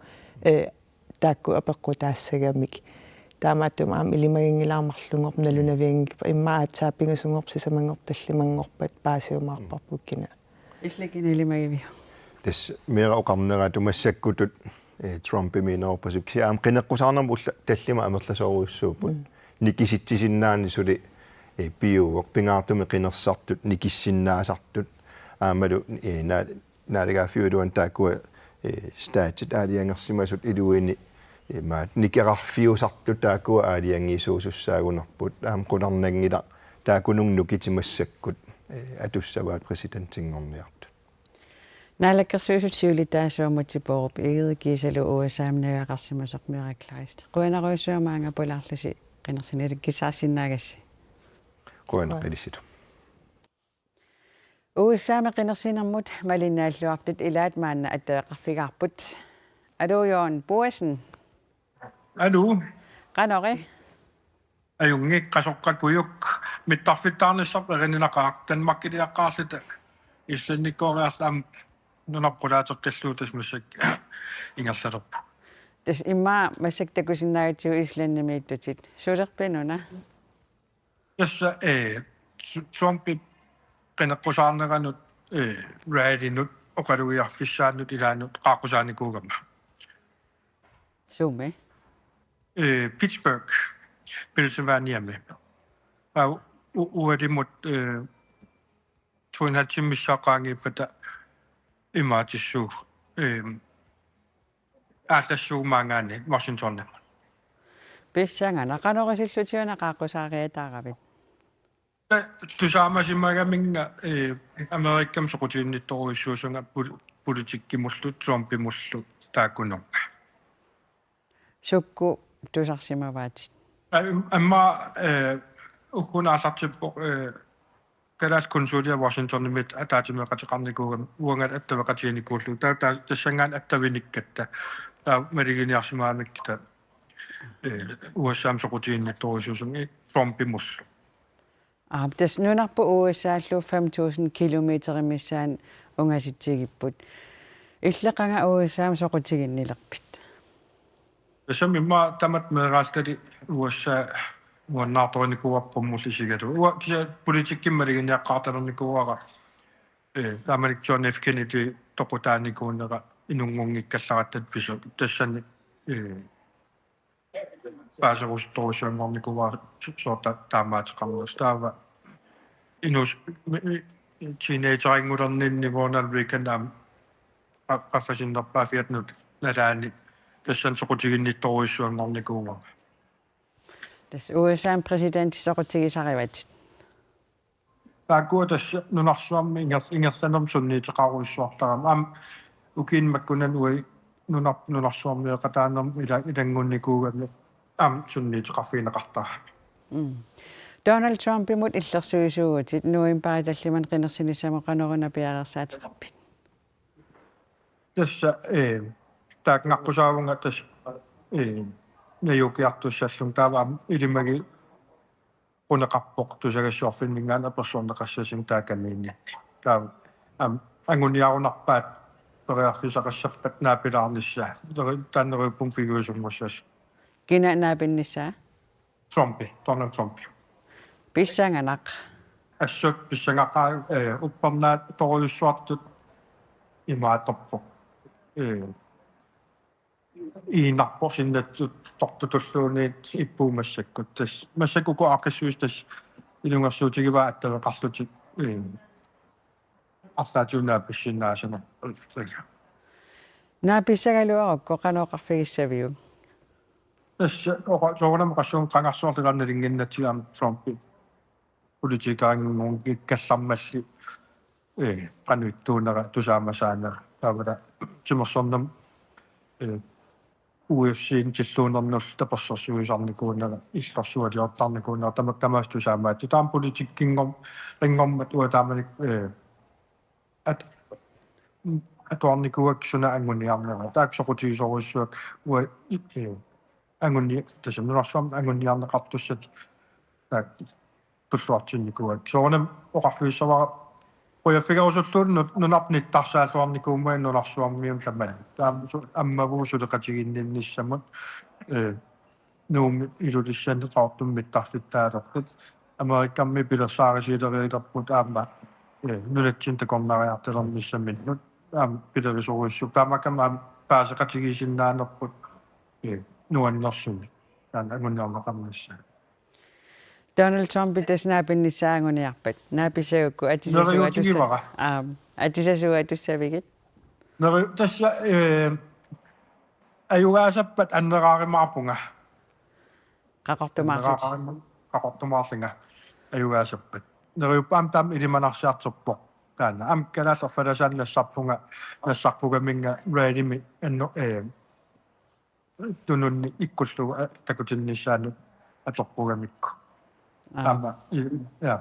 eh, taakku apeqqutaassagamik. Taamaattumik aamma ilimaginngilara marlunngorpat nalunavianngikkaluarpat, immaqa aatsaat pingasunngorpat, sisamanngorpat, tallimanngorpat paasiumaarparput kina. Illit kina ilimagiviuk? Tassa Mira oqarneratut massakkutut, eh, Trumpimiinneruppasippoq, kisianni aamma qineqqusaarnermut ullut tallimat amerlasoorujussuupput. Mm. Nikisitsisinnaanani suli, eh, piuvoq, pingaartumik qinersisartut, nikissinnaasartut. Aammalu, eh, naa-, naalagaaffiup iluani taakkua, eh, statit aalajangersimasut iluini, eh, maat nikerarfiusartut taakkua aalajangiisuusussaagunarput. Aamma qularnanngilaq taakkununnga nukitit massakkut, eh, atussavaat præsidentinngorniartut. Naalakkersuisut siulittaasuat Múte Bourup Egede kiisalu U S A-mi najugaqarsimasoq Mira Kleist. Qujanarujussuaq maanga pulaarlusi, qinersinerulikkussaarsinnaagassi. Qujanaq ilissilu. U S A-mi qinersinermut malinnaalluartut ilaat maanna attaveqarfigaarput. Aluu, Jørgen Boasen. Aluu. Qanoq ila? Ajunngilaq, qasoqqakujuk, mittarfittaarnissarput erininaqaaq, Danmarkiliaqqaarluta Islandikooriarluta aamma nunarput qulaateqqillugu tassa massakkut ingerlalerpugut. Tassa immaqa massakkut takusinnaagutsigu Islandimiittutit. Sulerpit una? Tassa, eh, Tr-, Trumpip qineqqusaarneranut, eh, rallinut, oqalugiarfissaannut ilaannut qaaqqusaanikuugama. Suumi? Eh, Pittsburgh, Pennsylvaniami. Aa, u-, u-, ualimut, eh, to en halv time missaani qaangiuppata imaatissuugut, eh, aallassuugut maanngaanniit Washingtonimut. Pissanganaq, qanoq isillutit una qaaqqusaariataaravit? Tusaamasimagaminnga, eh, Amerikami soqutiginnittorujussuusunga pol-, politikkimullu, Trumpimullu taakkununnga. Sukkut tusarsimavaatit? Am-, aamma, eh, ugguuna aallartippoq, eh, kalaallit konsulia Washingtonimi ataatsimeeqateqarnikuugami uangalu attaveqatiginikuullugu. Taava, taava tassanngaanniit attavinikkatta. Taava maluginiarsimagamikkit, eh, U S A-mi soqutiginnittorujussuusunga Trumpimullu. Aap, tassa nunarput U S A-llu fem tusind kilometerit missaanni ungasitsigipput. Illit qanga U S A-mut soqutiginnilerpit? Tassami immaqa tamatta meeraallutali U S A nuannaartorinikuuara qummut isigalugu. Uanga kisianni politikkimut maluginiaqqaartalernikuuara, eh, taamanikkut John F. Kennedy toqutaanikuunera inunngunngikkallaratta pisoq. Tassani, eh, paaserusuttorujussuanngornikuuara su-, soorlu taamaateqarnersoq. Taava inuus-, mi-, mi-, teenagerinngulerninni Ronald Reagan aamma qa-, qaffasinnerpaaffiata nalaani tassani soqutiginnittorujussuanngornikuuara. Tassa U S A-mi præsidenti soqutigisarivatit? Taakkua tassa nunarsuarmi inger-, ingerlanermik sunniuteqarujussuartarami. Aamma ukiuni makkunani uagut nunar-, nunarsuarmioqataanermut ila-, ilanngunnikuugami aamma sunniuteqarfigineqartarami. Mm. Donald Trumpimut illersuisuuvutit novembarip tallimani qinersinissamut, qanoruna piareersaateqarpit? Tassa, eh, taakku naqqusaavunga tassa, eh, najuukkiartussallunga taava aamma ilimagi quneqarpoq tusagassiorfinninngaanniit apersorneqassasut taakaniinni. Taava aamma anguniarunarpaat periarfissaqassappat naapilaarnissaa. Neri-, taanna neriuppunga piviusunngussasut. Kina naapinnissaa? Trumpi, Donald Trumpi. Pissanganaq. Assut pissangaqaaq, eh, uppernaatorujussuartut imaattorpoq. Eh, iinarpoq sinnattut tortutulluunniit ippugut massakkut. Tassa massakkut uku aaqqissuisa tassa ilungersuutigivaat attaveqarlutik, eh, arlaatigut naapissinnaasaneq. Naapissagaluarukku qanoq oqarfigissaviuk? Tassa oqa-, soorunami oqassuunga qangarsuarli ilaanni nalunnginnatsigu aamma Trumpi politikerinngikkallarmalli, eh, qanoq ittuunera tusaamasaanera. Taavalu timersornermi, eh, U F C-nut tilluunernullu tapersersuisarnikuunera, illorsualiortarnikuunera, tamakku tamaasa tusaamaatsit. Taava politikkinngor-, -rinngormat uanga taamanikkut, eh, at-, atuarnikuuakka suna anguniarnera. Taakku soqutigisorujussuakka uanga, eh, anguni-, tassa nunarsuarmi anguniarneqartussatut taakku tulluartinnikuuakka. Soorunami oqarfigissavara qujaffigerusullugu nu-, nunarput nittarsaalluarnikuummat nunarsuarmiut tamanit. Taava su-, ammavugut suleqatiginninnissamut, eh, Nuummi Ilulissani Qaqortumi mittarfittaalerput. Amerikami pilersaarisilereerparput aamma, eh, nunatsinni takornariartalernissaminnut. Aamma pilerisorujussuupput. Taamaakkami aamma paaseqatigiissinnaanerput, eh, nuannersumik. Taanna anguniarneqarnissaa. Donald Trump tassa naapinnissaa anguniarpat. Naapissagukku atisasuugatussav-, Neriuutigivara. Aap, atisasuugatussaviuk? Neri-, tassa, eh, ajugaasappat anneraarumaarpunga. Qaqortumaarlutit. Anneraarumaar-, qaqortumaarlunga ajugaasappat. Neriuppunga aamma taama ilimanarsiartorpoq. Taanna aamma kalaallit erfalasaannik nassarpunga, nassarpugaminnga rallymi anno-, eh, tununni ikkullugu, eh, takutinnissaanut atorpugamikku. Aap. Aamma, i-, ja.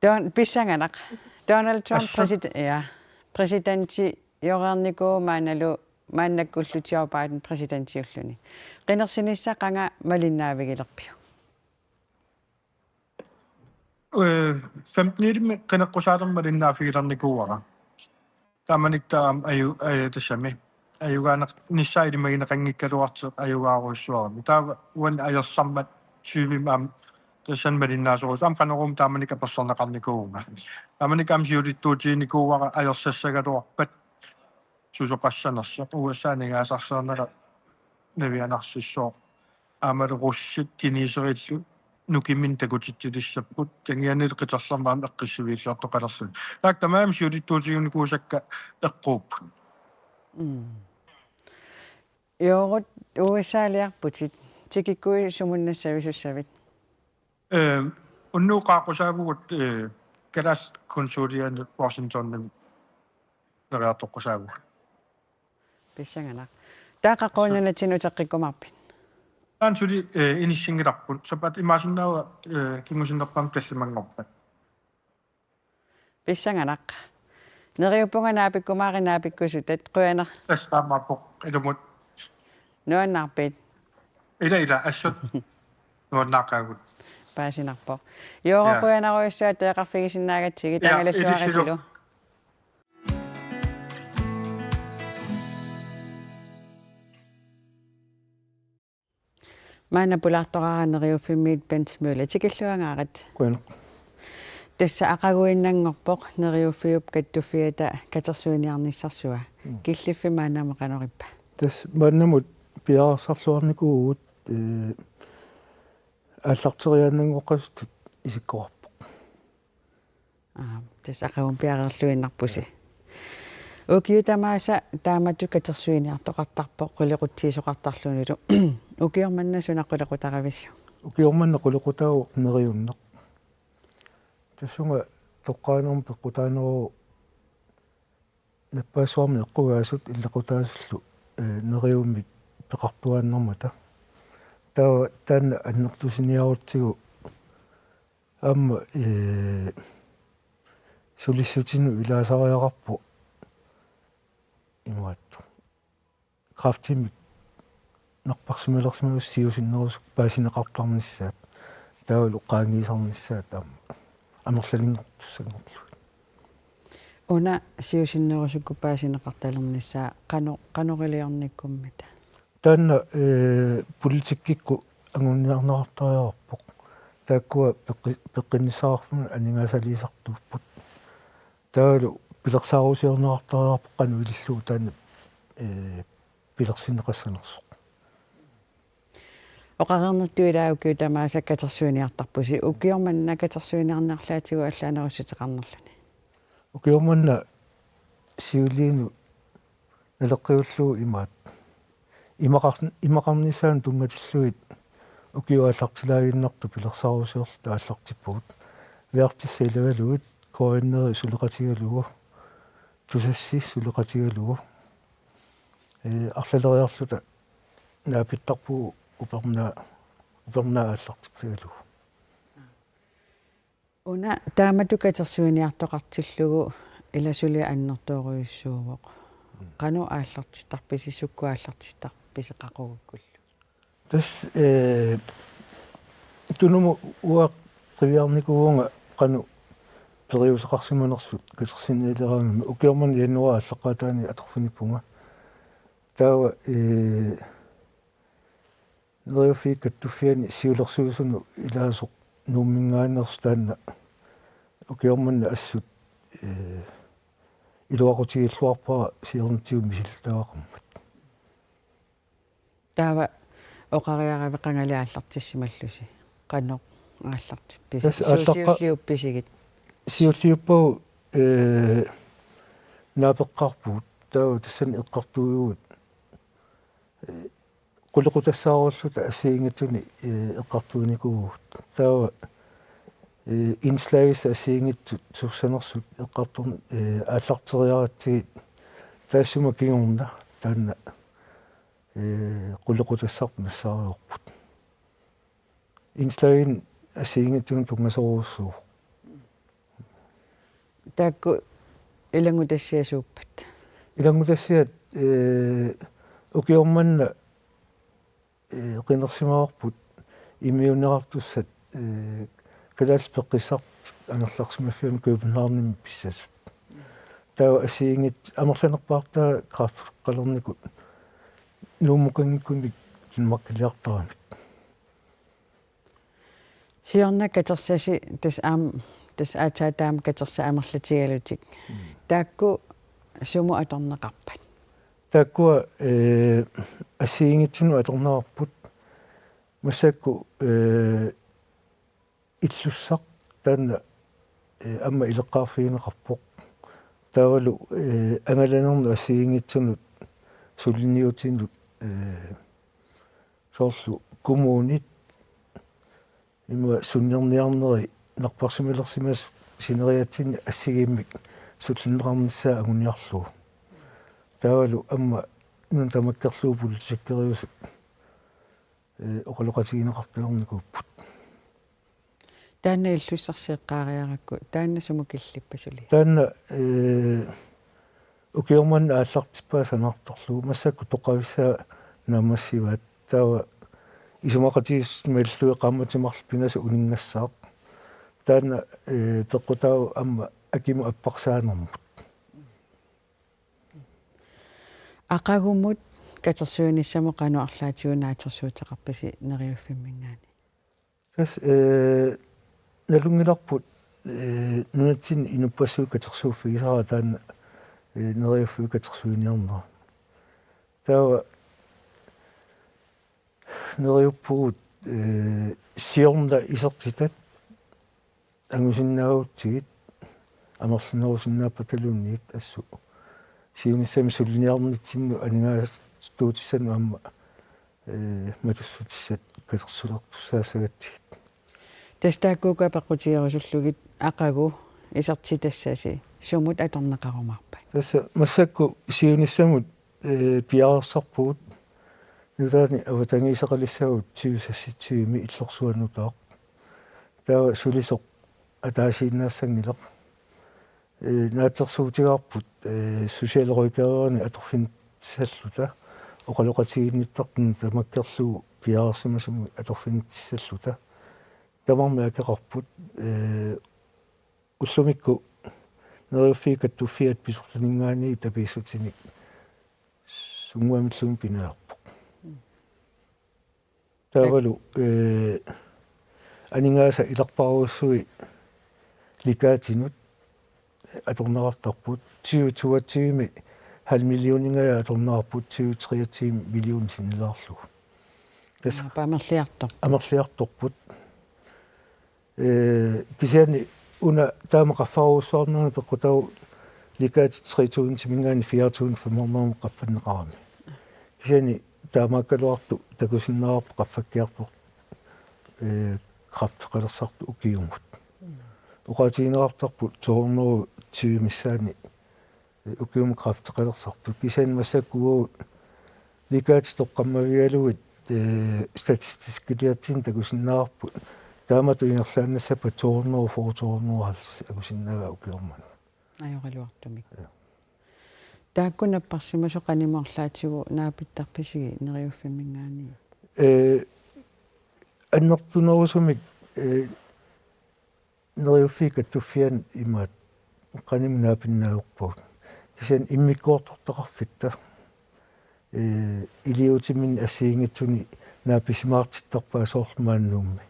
Don-, pissanganaq. Donald Trump Assut. Præsid-, ja, præsidentiureernikuuvoq maannalu, maannakkullu Joe Biden præsidentiulluni. Qinersinissaq qanga malinnaavigilerpiuk? Eh, femten-imi qineqqusaalermat malinnaafigilernikuuara. Taamanikkut taava aju-, eh, tassami. Ajugaaneq-, nissaa ilimagineqanngikkaluartoq ajugaarujussuarami. Taava uani ajorsarmat tyvemi aamma tassani malinnaasorujussuuvoq. Aamma Qanorooq taamanikkut apersorneqarnikuuvunga. Taamanikkut aamma siulittuutiginikuuara ajorsassagaluarpat susoqassanersoq. U S A aningaasarsiornera navianarsissooq. Aammalu russit kineserillu nukimminnik takutitsilissapput, kangianilu qiterlermi aamma eqqissiviilliortoqalerluni. Taakku tamarmik siulittuutiginikuusakka eqquupput. Mm. Joorut U S A-liarputit, tikikkuit sumut nassavisussavit? Eh, unnugu qaaqqusaavugut, eh, Kalaallit Konsulianut Washingtonimi neriartoqqusaavugut. Pissanganaq. Taava qaqugu nunatsinni uteqqikkumaarpit? Taanna suli, eh, inissinngilarput. Sapaatip imaassinnaavoq, eh, kingusinnerpaamik tallimanngorpat. Pissanganaq. Neriuppunga naapikkumaarit naapikkusutat, qujanaq. Tassa taamaappoq ilumut. Nuannaarpit? Ila, ila, assut. Nuannaaqaagut. Paasinarpoq. Joorut, ja, qujanarujussuaq ateqarfigisinnaagatsigit, ja, tagalilluarisilu. Ilissilu. Maanna pulaartoraara Neriuffimmiit Bent Møller, tikilluangaarit. Qujanaq. Tassa aqaguinnanngorpoq Neriuffiup Kattuffiata katersuiniarnissarsua. Mm. Killiffik maannamut qanoq ippa? Tassa maannamut piareersarluarnikuuvugut, eh, aallarteriaannanngoqqasutut isikkoqarpoq. Aa, tassa aqagumut piareerluinnarpusi. Ukiut tamaasa taamatut katersuiniartoqartarpoq qulequtsiisoqartarlunilu. Ukioq manna suna qulequtaravisiuk? Ukioq manna qulequtaavoq neriunneq. Tassunga toqqaanermut peqqutaaneruvoq nappaassuarmi eqqugaasut illequtaasullu, eh, neriummik peqartuaannarmata. Taava taanna annertusiniarutsigu aamma, eh, sulissutinut ilaasariaqarpoq imaattoq kræftimik napparsimalersimasoq siusinnerusukkut paasineqartarnissaat, taavalu qaangiisarnissaat aamma amerlalinngortussanngorlugit. Una siusinnerusukkut paasineqartalernissaa qano-, qanoq iliornikkummita? Taanna, eh, politikkikkut anguniarneqartariaqarpoq. Taakkua peqqi-, peqqinnissaqarfimmut aningaasaliisartuupput. Taavalu pilersaarusiorneqartariaqarpoq qanoq ilillugu taanna, eh, pilersinneqassanersoq. Oqareernittut ilaa ukiut tamaasa katersuiniartarpusi. Ukioq manna katersuiniarneq arlaatigut allaanerussuteqarnerluni? Ukioq manna siuliinut naleqqiullugu imaat. Imaqar-, imaqarnissaanut tunngatillugit ukiut aallartilaaginnartut pilersaarusiorluta aallartippugut. Veartissat ilagalugit, K N R-i suleqatigalugu, Tusass suleqatigalugu. Eh, arlaleriarluta naapittarpugut upernaa-, upernaa aallartippigalugu. Una taamatut katersuiniartoqartillugu ila suli annertoorujussuuvoq. Mm. Qanoq aallartittarpisi, sukkut aallartittarpisi qaqugukkullu? Tassa, eh, Tunumut uanga qiviarnikuuvunga qanoq periuseqarsimanersut katersinnialeraangama, ukioq manna januaarip aallaqqaataani atorfinippunga. Taava, eh, Neriuffiit Kattuffianni siulersuisunut ilaasoq Nuumminngaanneersoq taanna ukioq manna assut, eh, iluaqutigilluarpara siornatigut misilittagaqarmat. Taava oqariaravit qangali aallartissimallusi. Qanoq aallartippisi? Tassa aallarpa-, siulliuppisigit? Siulliuppagut, eh, naapeqqaarpugut. Taava tassani eqqartuuvugut, eh, qulequtassaarusulluta assigiinngitsunik, eh, eqqartuinikuuvugut. Taava, eh, indslagissa assigiinngitsut sussanersut eqqartorn-, eh, aallarteriaratsigit taassuma kingorna taanna, eh, qulequtassarput nassaariorput. Indslaginik assigiinngitsunut tunngasorujussuuvoq. Taakku ilanngutassiat suuppat? Ilanngutassiat, eh, ukioq manna, eh, qinersimavarput immiunneqartussat, eh, Kalaallit Peqqissartut angerlarsimaffianni Københavnimi pissasut. Taava assigiinngitsut amerlanerpaartaat kræfteqqalernikut Nuummukanngikkunik Danmarkiliartaramik. Siorna katersasi tassa aamma, tassa aatsaat taama katersat amerlatigalutik. Mm. Taakku sumut atorneqarpat? Taakkua, eh, assigiinngitsunut atorneqarput. Massakkut, eh, illussaq taanna, eh, aamma ileqqaarfigineqarpoq. Taavalu, eh, angalanermut assigiinngitsunut suliniutinut, eh, soorlu kommunit ima sunnerniarneri napparsimalersimasut sineriatsinni assigiimmik sullinneqarnissaa anguniarlugu. Taavalu aamma nuna tamakkerlugu politikkeriusut, eh, oqaloqatigineqartalernikuupput. Taanna illussarsi eqqaariarakku, taanna sumut killippat suli? Taanna, eh, ukioq manna aallartippaa sanaartorlugu, massakkut toqqavissaa naammassivaat, taava isumaqatigiissut malillugit qaammatit marluk pingasut uninngassaaq. Taanna, eh, peqqutaavoq aamma akimut apparsaanermut. Aqagumut katersuinissamut qanoq arlaatigut naatsorsuuteqarpisi Neriuffimminngaanniit? Tassa, eh, nalunngilarput, eh, nunatsinni inuppassuit katersuuffigisaraat taanna, eh, Neriuffiup katersuiniarnera. Taava neriuppugut, eh, siorna isertitat angusinnaagutsigit amerlanerusinnaappataluunniit assut siunissami suliniarnitsinnut aningaasatuutissanut aamma, eh, matussutissat katersulertussaassagatsigit. Tassa taakkuuku apeqqutigerusullugit aqagu isertitassasi sumut atorneqarumaarpat? Tassa massakkut siunissamut, eh, piareersarpugut. Nutaani avatangiiseqalissaagut tyve seksogtyve-mi illorsuaq nutaaq. Taava sulisoq ataasiinnaassanngilaq. Eh, naatsorsuutigaarput eh, socialrådgiverinik atorfigissalluta, oqaloqatigiinnittartunut tamakkerlugu piareersimasumik atorfigissalluta, tamarmik akeqarput, eh, ullumikkut Neriuffiit Kattuffiat pisortaninngaanniit tapiissutinik sunnguamilluunniit pinaveerpoq. Taavalu, eh, aningaasat ilarpaarujussuit Likaatinut atorneqartarput tyve toogtyve-mi halv millioninngajak atorneqarput tyve treogtyve millionit sinnilaarlugu. Tassa Aap, amerliartorput. Amerliartorput. Eh, kisianni una taama qaffarujussuarnerani peqqutaavoq Likaatit tre tusind-iminngaanniit fire tusind fem hundrede qaffanneqarami. Kisianni taamaakkaluartoq takusinnaavarput qaffakkiartortoq, eh, kræfteqalersartoq ukiumut. Oqaatigineqartarput to hundrede tyve missaanni, eh, ukiumut kræfteqalersartoq. Kisianni massakkut Likaatit toqqammavigalugit, eh, statistikkiliatsinni takusinnaavarput taamatut ingerlaannassappat to hundrede fyrre, to hundrede halvtreds akusinnaavaa ukioq manna. Ajoraluartumik. Ja. Taakku napparsimasut qanimut arlaatigut naapittarpisigit Neriuffimminngaanniit? Eh, annertunerusumik, eh, Neriuffiit Kattuffianni imaattoq qanimut naapinnaavorpagut. Kisianni immikkoortortaqarfitta, eh, iliuuseqarfimmik assigiinngitsunik naapisimaartittarpaat soorlu maani Nuummi.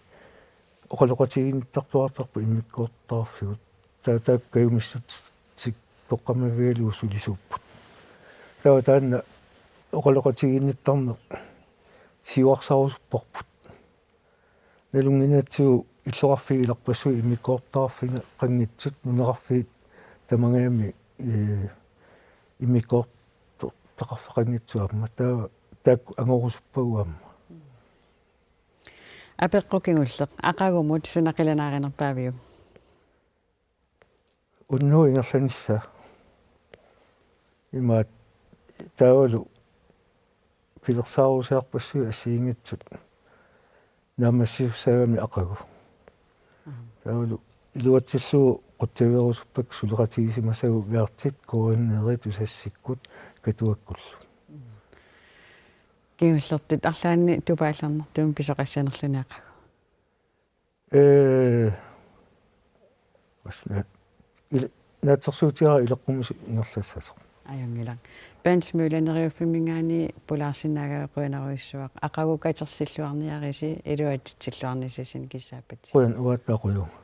Oqaloqatigiinnittartuartarput immikkoortortaqarfigut. Taava taakku kajumissutsit toqqammavigalugit sulisuupput. Taava taanna oqaloqatigiinnittarneq siuarsarusupparput. Nalunnginnatsigu illoqarfiit ilarpassui immikkoortortaqarfigeqanngitsut nunaqarfiit tamangajammik, eh, immikkoortortaqarfeqanngitsut aamma. Taava taakku angorusuppagut aamma. Apeqqut kingulleq, aqagumut suna qilanaarinerpaaviuk? Unnugu ingerlanissaa. Imaattoq taavalu pilersaarusiarpassuit assigiinngitsut naammassisussaagami aqagu. Aap. Taavalu iluatsillugu qutsavigerusuppakka suleqatigisimasagut Vertit, K N R-it, Tusassikkut, Katuakkullu. Kingullertut arlaannik tupaallarnertumik pisoqassanerluni aqagu. Eh, uagut naat-, il-, naatsorsuutigaara ileqqummisut ingerlassasoq. Ajunngilaq. Bent Møller Neriuffimminngaanniit pulaarsinnaagavit qujanarujussuaq. Aqagu katersilluarniarisi iluatsitsilluarnissassinnik kissaappat. Qujan, uagut taava qujavunga.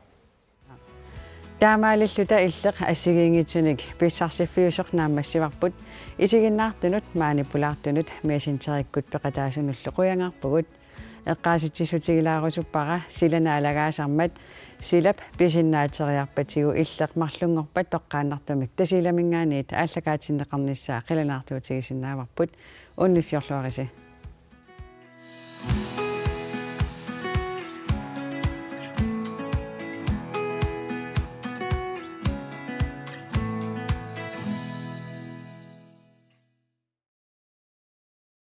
Taamaalilluta Illeq assigiinngitsunik pissarsiffiusoq naammassivarput, isiginnaartunut maani pulaartunut Messengerikkut peqataasunullu qujanarpugut. Eqqaasitsissutigilaarusuppara sila naalagaasarmat silap pisinnaateriarpatigu Illeq marlunngorpat toqqaannartumik Tasiilaminngaanniit aallakaatinneqarnissaa qilanaartuutigisinnaavarput. Unnussiorluarisi.